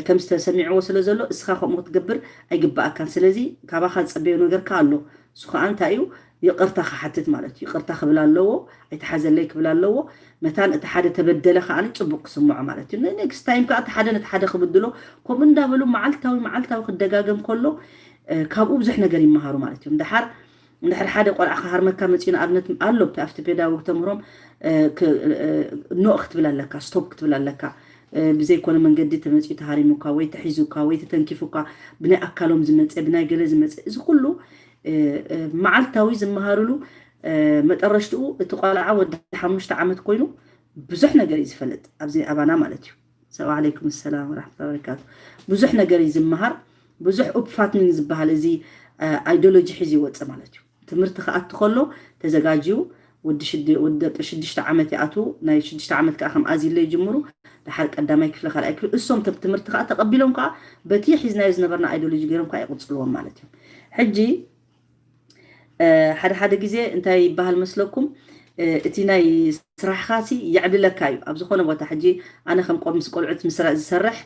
ከም ዝተሰሚዕዎ ስለ ዘሎ እስኻ ከምኡ ክትገብር ኣይግባኣካን። ስለዚ ካባኻ ዝፀበዮ ነገርካ ኣሎ። እሱ ከዓ እንታይ እዩ? ይቕርታ ክሓትት ማለት እዩ። ይቕርታ ክብል ኣለዎ፣ ኣይተሓዘለይ ክብል ኣለዎ። መታን እቲ ሓደ ተበደለ ከዓ ፅቡቅ ክስምዖ ማለት እዩ። ኔክስት ታይም ከዓ እቲ ሓደ ነቲ ሓደ ክብድሎ ከምኡ እንዳበሉ መዓልታዊ መዓልታዊ ክደጋገም ከሎ ካብኡ ብዙሕ ነገር ይመሃሩ ማለት እዮም። ደሓር እንድሕር ሓደ ቆልዓ ክሃርመካ መፂኡ ንኣብነት ኣሎ ኣብቲ ፔዳጎግ ተምህሮም ኖእ ክትብል ኣለካ፣ ስቶፕ ክትብል ኣለካ። ብዘይኮነ መንገዲ ተመፂኡ ተሃሪሙካ ወይ ተሒዙካ ወይ ተተንኪፉካ ብናይ ኣካሎም ዝመፀ ብናይ ገለ ዝመፀ እዚ ኩሉ መዓልታዊ ዝመሃርሉ መጠረሽትኡ እቲ ቆልዓ ወዲ ሓሙሽተ ዓመት ኮይኑ ብዙሕ ነገር እዩ ዝፈልጥ ኣብዚ ኣባና ማለት እዩ። ሰላም ዓለይኩም ሰላም ወራሕመቱላሂ ወበረካቱ። ብዙሕ ነገር እዩ ዝመሃር። ብዙሕ ኡፕፋትኒን ዝበሃል እዚ ኣይዲዮሎጂ ሒዙ ይወፅእ ማለት እዩ። ትምህርቲ ክኣቱ ከሎ ተዘጋጅዩ ወዲ ደቂ ሽዱሽተ ዓመት ይኣትዉ። ናይ ሽዱሽተ ዓመት ከዓ ከም ኣዚለ ይጅምሩ። ድሓር ቀዳማይ ክፍሊ ካልኣይ ክፍሊ እሶም ቶም ትምህርቲ ከዓ ተቐቢሎም ከዓ በቲ ሒዝናዮ ዝነበርና ኣይዲዮሎጂ ገይሮም ከዓ ይቕፅልዎም ማለት እዩ። ሕጂ ሓደ ሓደ ግዜ እንታይ ይበሃል መስለኩም? እቲ ናይ ስራሕኻሲ የዕብልለካ እዩ ኣብ ዝኾነ ቦታ። ሕጂ ኣነ ከም ቆብ ምስ ቆልዑት ምስራ ዝሰርሕ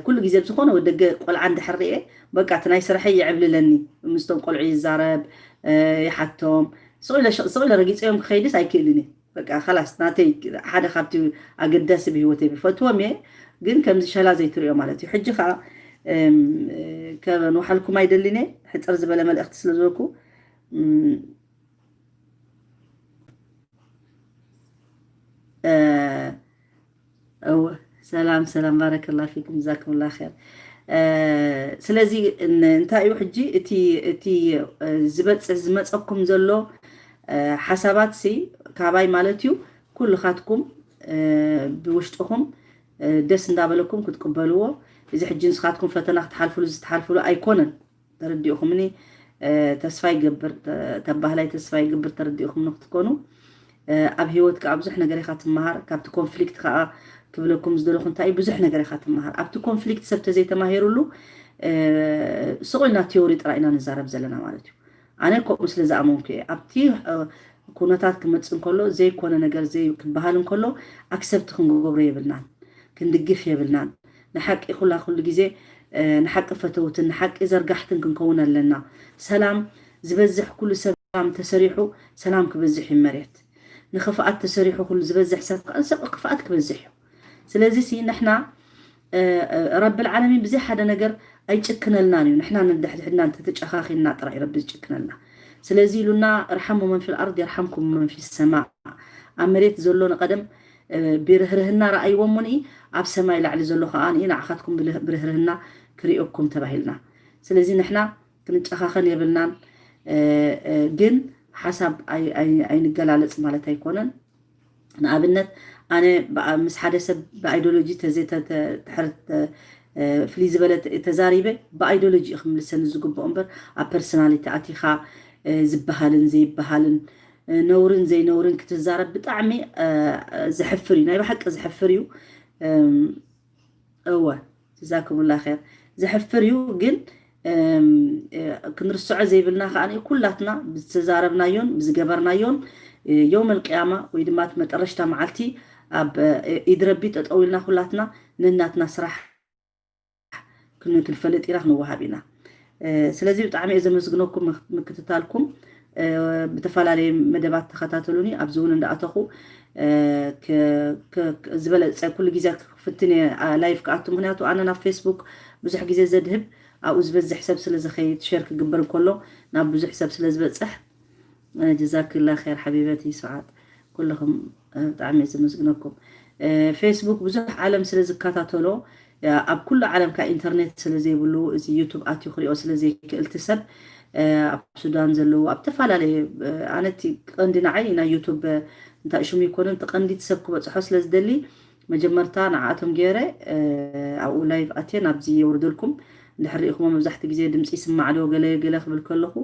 ኩሉ ግዜ ብዝኾነ ወደገ ቆልዓ እንድሕር ርኤ በቃ እቲ ናይ ስራሐይ የዕብልለኒ። ምስቶም ቆልዑ ይዛረብ፣ ይሓቶም። ስቕ ኢለ ረጊፀዮም ክኸይድስ ኣይክእልን እየ። በቃ ኸላስ ናተይ ሓደ ካብቲ ኣገዳሲ ብህይወተይ ብፈትዎም እየ። ግን ከምዚ ሸላ ዘይትሪኦ ማለት እዩ። ሕጂ ከዓ ከንውሓልኩም ኣይደልን እየ። ሕፅር ዝበለ መልእኽቲ ስለ ዝበልኩ እወ ሰላም ሰላም ባረከላ ፊኩም ጀዛኩምላ ኸይር። ስለዚ እንታይ እዩ ሕጂ እቲ ዝበፅሕ ዝመፀኩም ዘሎ ሓሳባት ሲ ካባይ ማለት እዩ። ኩልኻትኩም ብውሽጥኹም ደስ እንዳበለኩም ክትቅበልዎ። እዚ ሕጂ ንስኻትኩም ፈተና ክትሓልፍሉ ዝተሓልፍሉ ኣይኮነን። ተረዲእኹምኒ ተስፋ ይገብር ተባህላይ ተስፋ ይገብር ተረዲእኹምኒ ክትኮኑ። ኣብ ህይወት ከዓ ብዙሕ ነገር ኢኻ ትመሃር። ካብቲ ኮንፍሊክት ከዓ ክብለኩም ዝደለኹ እንታይ ብዙሕ ነገር ኢኻ ትመሃር። ኣብቲ ኮንፍሊክት ሰብ ተዘይተማሂሩሉ ስቕ ኢልና ቲዮሪ ጥራይ ኢና ንዛረብ ዘለና ማለት እዩ። ኣነ ከምኡ ስለ ዝኣመንኩ እየ ኣብቲ ኩነታት ክመፅእ እንከሎ ዘይኮነ ነገር ዘይክበሃል እንከሎ ኣክሰብቲ ክንገብሮ የብልናን፣ ክንድግፍ የብልናን። ንሓቂ ኩላ ኩሉ ግዜ ንሓቂ ፈተውትን ንሓቂ ዘርጋሕትን ክንከውን ኣለና። ሰላም ዝበዝሕ ኩሉ ሰብ ሰላም ተሰሪሑ ሰላም ክበዝሕ እዩ መሬት። ንኽፍኣት ተሰሪሑ ኩሉ ዝበዝሕ ሰብ ከዓ ሰብ ክፍኣት ክበዝሕ እዩ። ስለዚ ሲ ንሕና ረብል ዓለሚን ብዘይ ሓደ ነገር ኣይጭክነልናን እዩ። ንሕና ንድሕድሕድና እንተተጨኻኺልና ጥራይ ረቢ ዝጭክነልና። ስለዚ ኢሉና ርሓሙ መን ፊል ኣርድ የርሓምኩም መን ፊል ሰማ። ኣብ መሬት ዘሎ ንቐደም ብርህርህና ረኣይዎ እሞ ንኢ ኣብ ሰማይ ላዕሊ ዘሎ ከዓ ንኢ ንዓኻትኩም ብርህርህና ክሪኦኩም ተባሂልና። ስለዚ ንሕና ክንጨኻኸን የብልናን። ግን ሓሳብ ኣይንገላለፅ ማለት ኣይኮነን። ንኣብነት ኣነ ምስ ሓደ ሰብ ብኣይዶሎጂ ተዘተተሕርት ፍልይ ዝበለ ተዛሪበ ብኣይዶሎጂ እዩ ክምልሰኒ ዝግብኦ እምበር ኣብ ፐርሶናሊቲ ኣቲኻ ዝበሃልን ዘይበሃልን ነውርን ዘይነውርን ክትዛረብ ብጣዕሚ ዘሕፍር እዩ። ናይ ብሓቂ ዘሕፍር እዩ። እወ ዛኩምላ ር ዘሕፍር እዩ። ግን ክንርስዖ ዘይብልና ከዓ ኩላትና ብዝተዛረብናዮን ብዝገበርናዮን የውመል ቅያማ ወይ ድማ መጠረሽታ መዓልቲ ኣብ ኢድረቢ ጠጠው ኢልና ኩላትና ነናትና ስራሕ ክንፈልጥ ኢና ክንወሃብ ኢና። ስለዚ ብጣዕሚ እየ ዘመስግነኩም ምክትታልኩም። ብተፈላለየ መደባት ተኸታተሉኒ ኣብዚ እውን እንዳኣተኹ ዝበለፀ ኩሉ ግዜ ክፍትን ላይፍ ክኣቱ ምክንያቱ ኣነ ናብ ፌስቡክ ብዙሕ ግዜ ዘድህብ ኣብኡ ዝበዝሕ ሰብ ስለ ዝኸይድ ሸር ክግበር እንከሎ ናብ ብዙሕ ሰብ ስለ ዝበፅሕ ጀዛክላ ር ሓቢበቲ ስዓት ኩልኹም ብጣዕሚ ዘመስግነኩም። ፌስቡክ ብዙሕ ዓለም ስለ ዝከታተሎ ኣብ ኩሉ ዓለም ካ ኢንተርኔት ስለ ዘይብሉ እዚ ዩቱብ ኣትዩ ክሪኦ ስለ ዘይክእልቲ ሰብ ኣብ ሱዳን ዘለዉ ኣብ ተፈላለየ ኣነቲ ቀንዲ ንዓይ ናይ ዩቱብ እንታይ ሽሙ ይኮንን እቲ ቀንዲ ሰብ ክበፅሖ ስለ ዝደሊ መጀመርታ ንዓኣቶም ገይረ ኣብኡ ላይቭ ኣትየ ናብዚ የውርደልኩም። እንድሕር ሪኢኹሞ መብዛሕቲ ግዜ ድምፂ ይስማዕ ዶ ገለ ገለ ክብል ከለኹ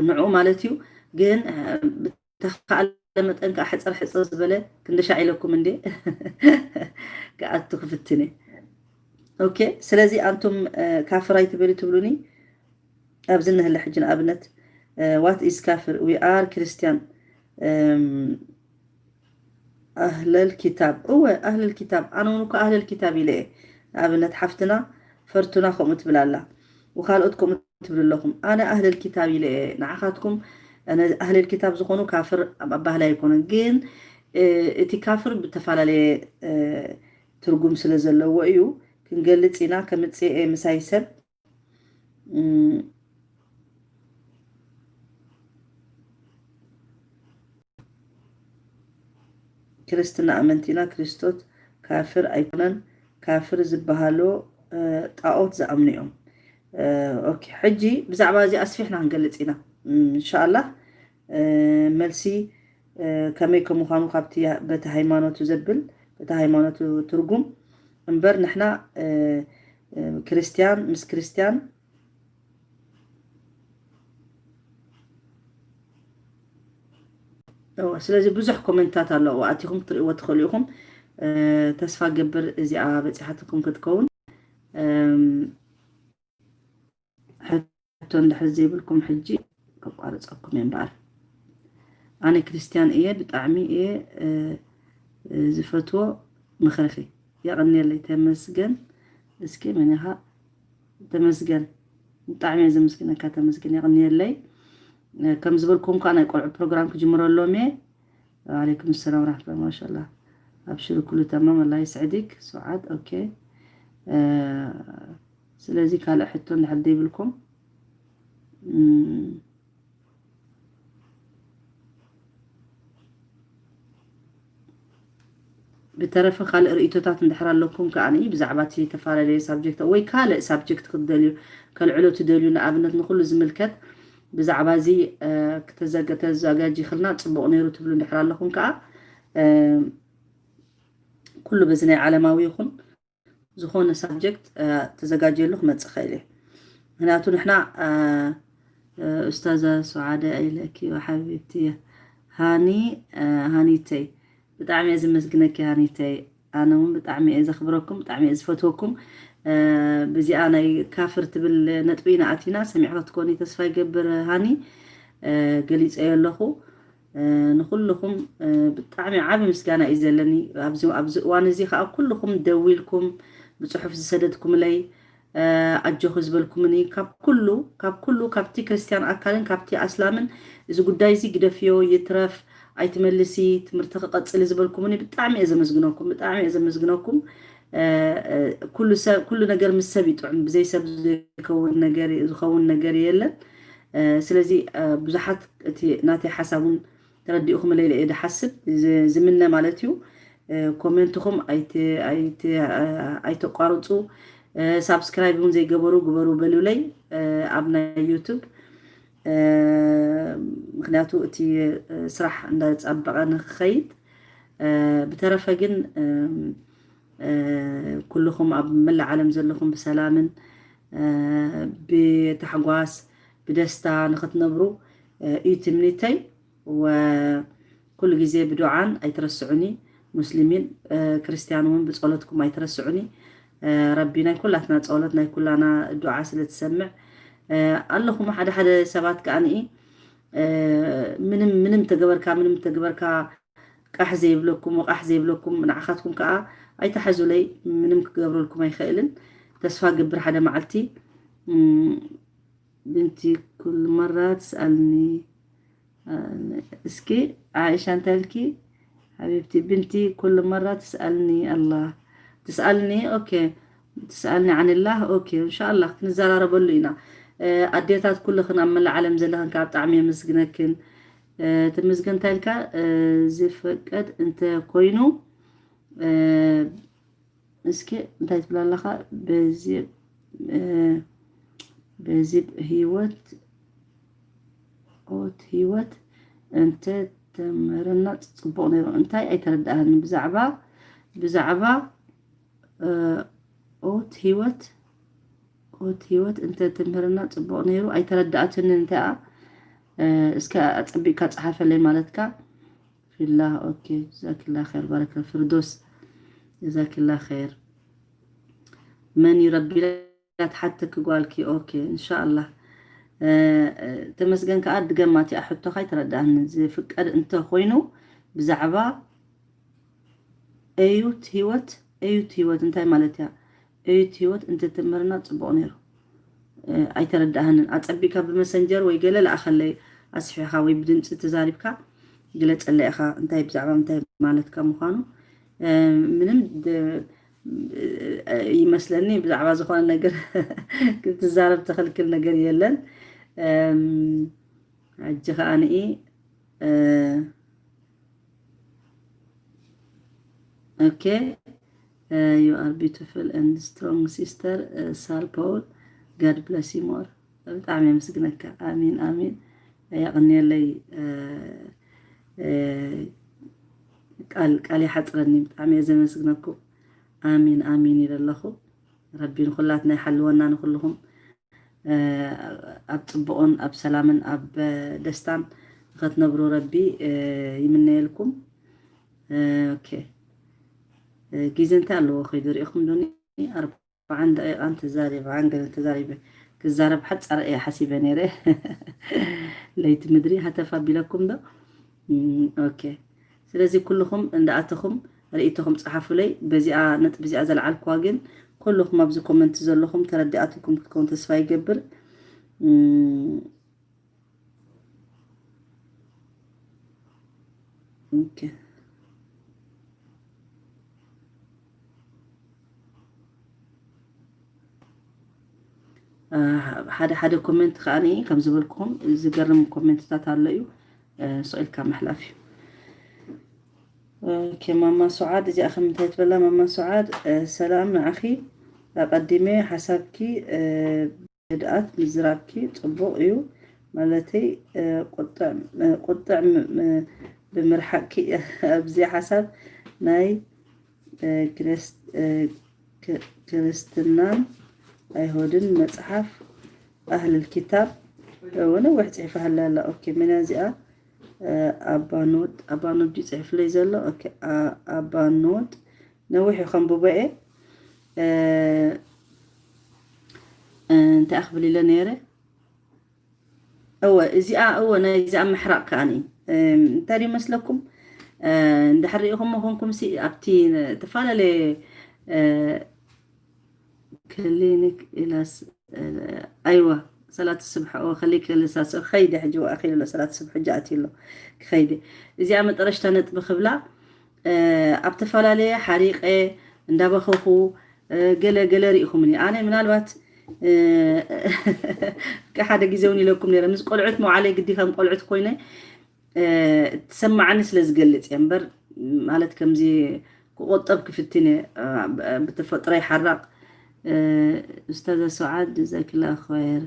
ንዕኡ ማለት እዩ። ግን ብተኻለ መጠን ከዓ ሕፅር ሕፅር ዝበለ ክንደሻዕ ኢለኩም እንዴ ክኣቱ ክፍትነ። ኦኬ ስለዚ ኣንቱም ካፍር ኣይትበሉ ትብሉኒ ኣብዚ እንህለ ሕጂ ንኣብነት what is ካፍር we are Christian ኣህለል ኪታብ እወ ኣህለል ኪታብ ኣነ እውን እኮ ኣህለል ኪታብ ኢለ እየ። ንኣብነት ሓፍትና ፈርቱና ከምኡ ትብል ኣላ ወካልኦት ከምኡ ትብል ኣለኹም። ኣነ ኣህለል ኪታብ ኢለ እየ ንዓኻትኩም ኣህለል ኪታብ ዝኾኑ ካፍር ኣባህላ ኣይኮነን። ግን እቲ ካፍር ብተፈላለየ ትርጉም ስለ ዘለዎ እዩ ክንገልጽ ኢና። ከምጽእ እየ ምሳይ ሰብ ክርስትና ኣመንቲና ክርስቶት ካፍር ኣይኮነን። ካፍር ዝበሃሎ ጣኦት ዝኣምኑ እዮም። ኦኬ ሕጂ ብዛዕባ እዚ ኣስፊሕና ክንገልጽ ኢና እንሻኣላህ። መልሲ ከመይ ከምዃኑ ካብቲ በቲ ሃይማኖቱ ዘብል በቲ ሃይማኖቱ ትርጉም እምበር ንሕና ክርስትያን ምስ ክርስትያን ስለዚ ብዙሕ ኮመንታት ኣለዎ ኣቲኹም ክትሪእዎ ትኽእሉ ኢኹም። ተስፋ ገብር እዚኣ በፂሓትኩም ክትከውን። ሕቶ እንድሕር ዘይብልኩም ሕጂ ከቋርፀኩም እየ እምበኣር ኣነ ክርስትያን እየ ብጣዕሚ እየ ዝፈትዎ ምኽርኺ የቐንየለይ ተመስገን እስኪ መን ኢኻ ተመስገን ብጣዕሚ እየ ዘመስግነካ ተመስገን የቐንየለይ ከም ዝበልኩም ከዓ ናይ ቆልዑ ፕሮግራም ክጅምረሎም እየ وعليكم السلام ورحمة الله ما شاء الله أبشر كل تمام الله يسعدك سعاد أوكي ስለዚ ካልእ ሕቶ እንድሕር ዘይብልኩም ብተረፈ ካልእ ርእቶታት እንድሕር ኣለኩም ከዓ ብዛዕባ እቲ ተፈላለየ ሳብጀክት ወይ ካልእ ሳብጀክት ክትደልዩ ከልዕሎ ትደልዩ ንኣብነት ንኩሉ ዝምልከት ብዛዕባ እዚ ተዘጋጅ ይኽልና ፅቡቕ ነይሩ ትብሉ እንድሕር ኣለኹም ከዓ ኩሉ በዚ ናይ ዓለማዊ ይኹን ዝኾነ ሳብጀክት ተዘጋጀሉ ክመፅእ ኽእል እየ ምክንያቱ ንሕና ኡስታዛ ሱዓደ ኣይለኪ ሓቢብቲ ሃኒ ሃኒተይ ብጣዕሚ እየ ዝመስግነኪ ሃኒተይ ኣነ እውን ብጣዕሚ እየ ዘኽብረኩም ብጣዕሚ እየ ዝፈትወኩም ብዚኣ ናይ ካፍር ትብል ነጥቢ ኢና ኣቲና ሰሚዕካ ትኮኒ ተስፋ ይገብር ሃኒ ገሊፀዮ ኣለኹ ንኩልኹም ብጣዕሚ ዓቢ ምስጋና እዩ ዘለኒ ኣብዚ እዋን እዚ ከዓ ኩልኹም ደዊልኩም ብፅሑፍ ዝሰደድኩምለይ ኣጆኺ ዝበልኩምኒ ካብ ኩሉ ካብ ኩሉ ካብቲ ክርስትያን ኣካልን ካብቲ ኣስላምን እዚ ጉዳይ እዚ ግደፍዮ ይትረፍ ኣይትመልሲ ትምህርቲ ክቐፅል ዝበልኩምኒ ብጣዕሚ እየ ዘመስግነኩም ብጣዕሚ እየ ዘመስግነኩም ኩሉ ሰብ ኩሉ ነገር ምስ ሰብ ይጥዑም ብዘይ ሰብ ዘይከውን ነገር ዝኸውን ነገር የለን ስለዚ ብዙሓት እቲ ናተይ ሓሳብ እውን ተረዲእኹም ለይለ እየ ዝሓስብ ዝምነ ማለት እዩ ኮሜንትኹም ኣይተቋርፁ ሳብስክራይብ እውን ዘይገበሩ ግበሩ በሉለይ ኣብ ናይ ዩቱብ ምክንያቱ እቲ ስራሕ እንዳጻበቐ ንክኸይድ። ብተረፈ ግን ኩልኹም ኣብ መላእ ዓለም ዘለኹም ብሰላምን ብታሕጓስ ብደስታ ንክትነብሩ እዩ ትምኒተይ። ኩሉ ግዜ ብዱዓን ኣይትረስዑኒ። ሙስሊሚን ክርስቲያን እውን ብጸሎትኩም ኣይትረስዑኒ። ረቢ ናይ ኩላትና ጸሎት ናይ ኩላና ዱዓ ስለ ትሰምዕ ኣለኹም። ሓደ ሓደ ሰባት ከኣ ንኢ ምንም ምንም ተገበርካ ምንም ተገበርካ ቃሕ ዘይብለኩም ወቃሕ ዘይብለኩም ንዓኻትኩም ከኣ ኣይትሓዙለይ። ምንም ክገብረልኩም ኣይኽእልን። ተስፋ ገብር ሓደ መዓልቲ። ብንቲ ኩል መራ ትስኣልኒ እስኪ። ዓእሻ እንታይ ኢልኪ ሓቢብቲ? ብንቲ ኩል መራ ትስኣልኒ ኣላ ትስኣልኒ። ኦኬ ትስኣልኒ ዓንላህ። ኦኬ እንሻኣላህ ክንዘራረበሉ ኢና። ኣዴታት ኩልኽን ኣብ መላእ ዓለም ዘለኽን ካብ ብጣዕሚ የመስግነክን። ትምዝግን እንታይ ኢልካ ዝፈቀድ እንተ ኮይኑ እስኪ እንታይ ትብል ኣለኻ? በዚ በዚ ህይወት ኦት ህይወት እንተ ተምህርና ጽቡቕ ነይሩ። እንታይ ኣይተረዳእኒ ብዛዕባ ብዛዕባ ኦት ህይወት ኦት ህይወት እንተ ትምህርና ጽቡቕ ነይሩ። ኣይተረዳእትንን እንታይ እስከ ኣጸቢቕካ ጸሓፈለይ ማለትካ ፊላ። ኦኬ ጀዛኪላ ኸይር ባረከ ፍርዶስ ጀዛኪላ ኸይር። መን እዩ ረቢ ኢላ ትሓተኪ ጓልኪ? ኦኬ እንሻኣላህ። ተመስገን ከኣ ድገማ እቲኣ ሕቶኻ ኣይተረዳእኒ። ዝፍቀድ እንተ ኮይኑ ብዛዕባ እዩት ህይወት እዩት ህይወት እንታይ ማለት እያ? እዩት ህይወት እንተትምህርና ጽቡቕ ነይሩ። ኣይተረዳእንን። ኣጸቢካ ብመሰንጀር ወይ ገለ ለኣኸለይ ኣስፊሕኻ ወይ ብድምፂ ተዛሪብካ ግለፀለይ ኢኻ እንታይ ብዛዕባ ምንታይ ማለትካ ምዃኑ። ምንም ይመስለኒ ብዛዕባ ዝኾነ ነገር ክትዛረብ ተኽልክል ነገር የለን። ሕጂ ከኣ ንኢ Okay, uh, you are beautiful and strong sister uh, Sal Paul. God bless you more. ብጣዕሚ የመስግነካ። ኣሚን ኣሚን። የቐንየለይ። ቃል ቃል ይሓፅረኒ። ብጣዕሚ እየ ዘመስግነኩም። ኣሚን ኣሚን ኢለ ኣለኹ። ረቢ ንኩላትና ይሓልወና ንኩልኹም። ኣብ ጽቡቕን ኣብ ሰላምን ኣብ ደስታን ንኸትነብሩ ረቢ ይምነየልኩም። ኦኬ፣ ግዜ እንታይ ኣለዎ ከይዱ ርኢኹም ዶኒ? ኣርባዓን ደቂቓን ተዛሪበ፣ ዓንገልን ተዛሪበ ክዛረብ ሓጻር እየ ሓሲበ ነይረ። ለይቲ ምድሪ ሃተፍ ኣቢለኩም ዶ? ኦኬ፣ ስለዚ ኩልኹም እንዳኣተኹም ርእይቶኹም ጸሓፉለይ። በዚኣ ነጥቢ እዚኣ ዘልዓልኩዋ ግን ኩልኹም ኣብዚ ኮመንት ዘለኹም ተረዲኣትኩም ክትከውን ተስፋ ይገብር። ኦኬ፣ ሓደ ሓደ ኮመንት ከዓኒ ከም ዝበልኩኹም ዝገርም ኮመንትታት ኣሎ እዩ። ስቕ ኢልካ ምሕላፍ እዩ። ኦኬ፣ ማማ ሱዓድ እዚኣ ከም እንታይ ትበላ? ማማ ሱዓድ ሰላም ንዓኺ። ኣቐዲመ ሓሳብኪ ህድኣት ምዝራብኪ ጽቡቕ እዩ። ማለተይ ቁጥዕ ቁጥዕ ብምርሓቅኪ ኣብዚ ሓሳብ ናይ ክርስትናን ኣይሁድን መጽሓፍ ኣህልል ኪታብ ነዊሕ ጽሒፋ ሃላ ኣላ። ኦኬ፣ መን እዚኣ? ኣባኖት ኣባኖት ድዩ ጽሒፍለይ ዘሎ? ኦኬ፣ ኣባኖት ነዊሕ እዩ ከንብቦ እየ። እንታይ ክብል ኢለ ነይረ? እወ እዚኣ እወ ናይ እዚኣ ምሕራቕ ከኣኒ እንታይ ድዩ መስለኩም? እንድሕር ሪኢኹም ኮንኩም ሲ ኣብቲ ዝተፈላለየ ክሊኒክ ኢላስ ኣይዋ ሰላት ስብሐ ኦ ከሊክ ልሳስ ኸይደ ሕጂ ወኣኺሉ ሰላት ስብሐ ሕጂ ኣትዩ ኣሎ ክኸይደ። እዚኣ መጠረሽታ ነጥቢ ክብላ ኣብ ተፈላለየ ሓሪቐ እንዳበኸኹ ገለ ገለ ርኢኹምኒ። ኣነ ምናልባት ሓደ ግዜ እውን ኢለኩም ነይረ ምስ ቆልዑት መውዓለይ ግዲ ከም ቆልዑት ኮይነ ትሰማዓኒ ስለ ዝገልጽ እየ እምበር ማለት ከምዚ ክቆጠብ ክፍትን እየ። ብተፈጥሮይ ሓራቕ። ኡስታዛ ሰዓድ ጀዛኪላ ኸይር።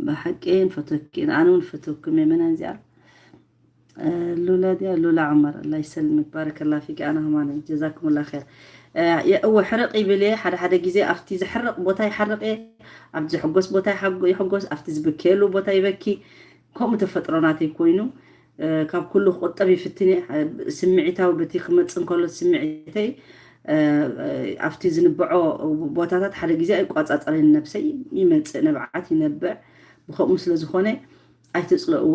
ብሓቂ ንፈትወኪ ኢና፣ ኣነ እውን ፈትወኩም እየ። መን እዚኣ? ሉላ ድያ? ሉላ ዑመር፣ ኣላ ይሰልምክ፣ ባረከላ ፊክ። ኣነ ከማን ጀዛኩምላ ኸይር። እወ፣ ሕርቕ ይብል እየ። ሓደ ሓደ ግዜ ኣብቲ ዝሕርቕ ቦታ ይሓርቕ እየ፣ ኣብቲ ዝሕጎስ ቦታ ይሓጎ- ይሕጎስ፣ ኣብቲ ዝበክየሉ ቦታ ይበኪ። ከምኡ ተፈጥሮ ናተይ ኮይኑ፣ ካብ ኩሉ ክቑጠብ ይፍትን እየ። ስምዒታዊ በቲ ክመጽእ እንከሎ ስምዒተይ ኣብቲ ዝንብዖ ቦታታት ሓደ ግዜ ኣይቋጻጸረን ነብሰይ፣ ይመጽእ፣ ነብዓት ይነብዕ፣ ብኸምኡ ስለ ዝኾነ ኣይትጽለእዎ።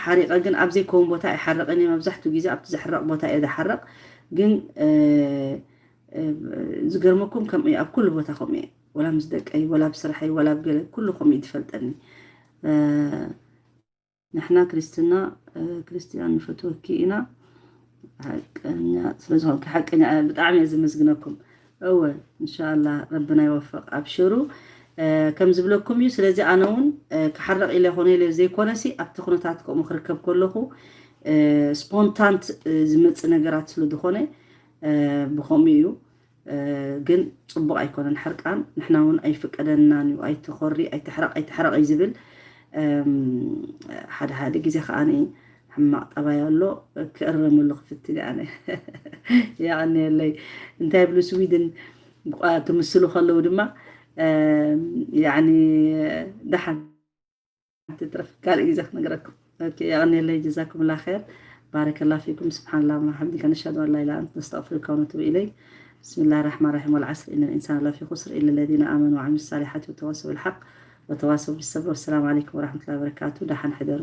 ሓሪቐ ግን ኣብ ዘይከውን ቦታ ኣይሓርቕን እየ። መብዛሕትኡ ግዜ ኣብቲ ዝሕረቕ ቦታ እየ ዝሓርቕ። ግን ዝገርመኩም ከምኡ እየ፣ ኣብ ኩሉ ቦታ ከምኡ እየ። ወላ ምስ ደቀይ፣ ወላ ኣብ ስራሐይ፣ ወላ ኣብ ገለ፣ ኩሉ ከምኡ እዩ ዝፈልጠኒ። ንሕና ክርስትና፣ ክርስትያን ንፈትወኪ ኢና። ሓቀኛ ስለ ዝኾንኪ፣ ሓቀኛ፣ ብጣዕሚ እየ ዘመስግነኩም። እወ፣ እንሻላ ረብና ይወፍቕ። ኣብሽሩ፣ ከም ዝብለኩም እዩ። ስለዚ ኣነ እውን ክሓርቕ ኢለ ኮነ ኢለ ዘይኮነሲ፣ ኣብቲ ኩነታት ከምኡ ክርከብ ከለኹ፣ ስፖንታንት ዝመጽእ ነገራት ስለ ዝኾነ፣ ብኸምኡ እዩ። ግን ጽቡቕ ኣይኮነን ሕርቃን። ንሕና እውን ኣይፍቀደናን እዩ። ኣይትኾሪ፣ ኣይትሕረቕ፣ ኣይትሕረቕ እዩ ዝብል። ሓደ ሓደ ግዜ ከኣ ሕማቕ ጠባይ ኣሎ። ክእረመሉ ክፍትን እየ ኣነ። የቐንየለይ። እንታይ ይብሉ ስዊድን፣ ብቋ- ክምስሉ ከለዉ ድማ፣ ያኒ፣ ደሓን ትትረፍ ካልእ ግዜ ክነግረኩም። ኦኬ፣ የቐንየለይ፣ ጀዛኩምላ ኸይር። ባረከላ ፊኩም። ስብሓንላ ወቢሓምዲከ፣ ነሽሀዱ ኣን ላ ኢላሃ ኢላ ኣንተ፣ ነስተግፊሩከ ወነቱቡ ኢለይክ። بسم الله الرحمن الرحيم. والعصر إن الإنسان لفي خسر إلا الذين آمنوا وعملوا الصالحات وتواصوا بالحق وتواصوا بالصبر. والسلام عليكم ورحمة الله وبركاته. ደሓን ሕደሩ።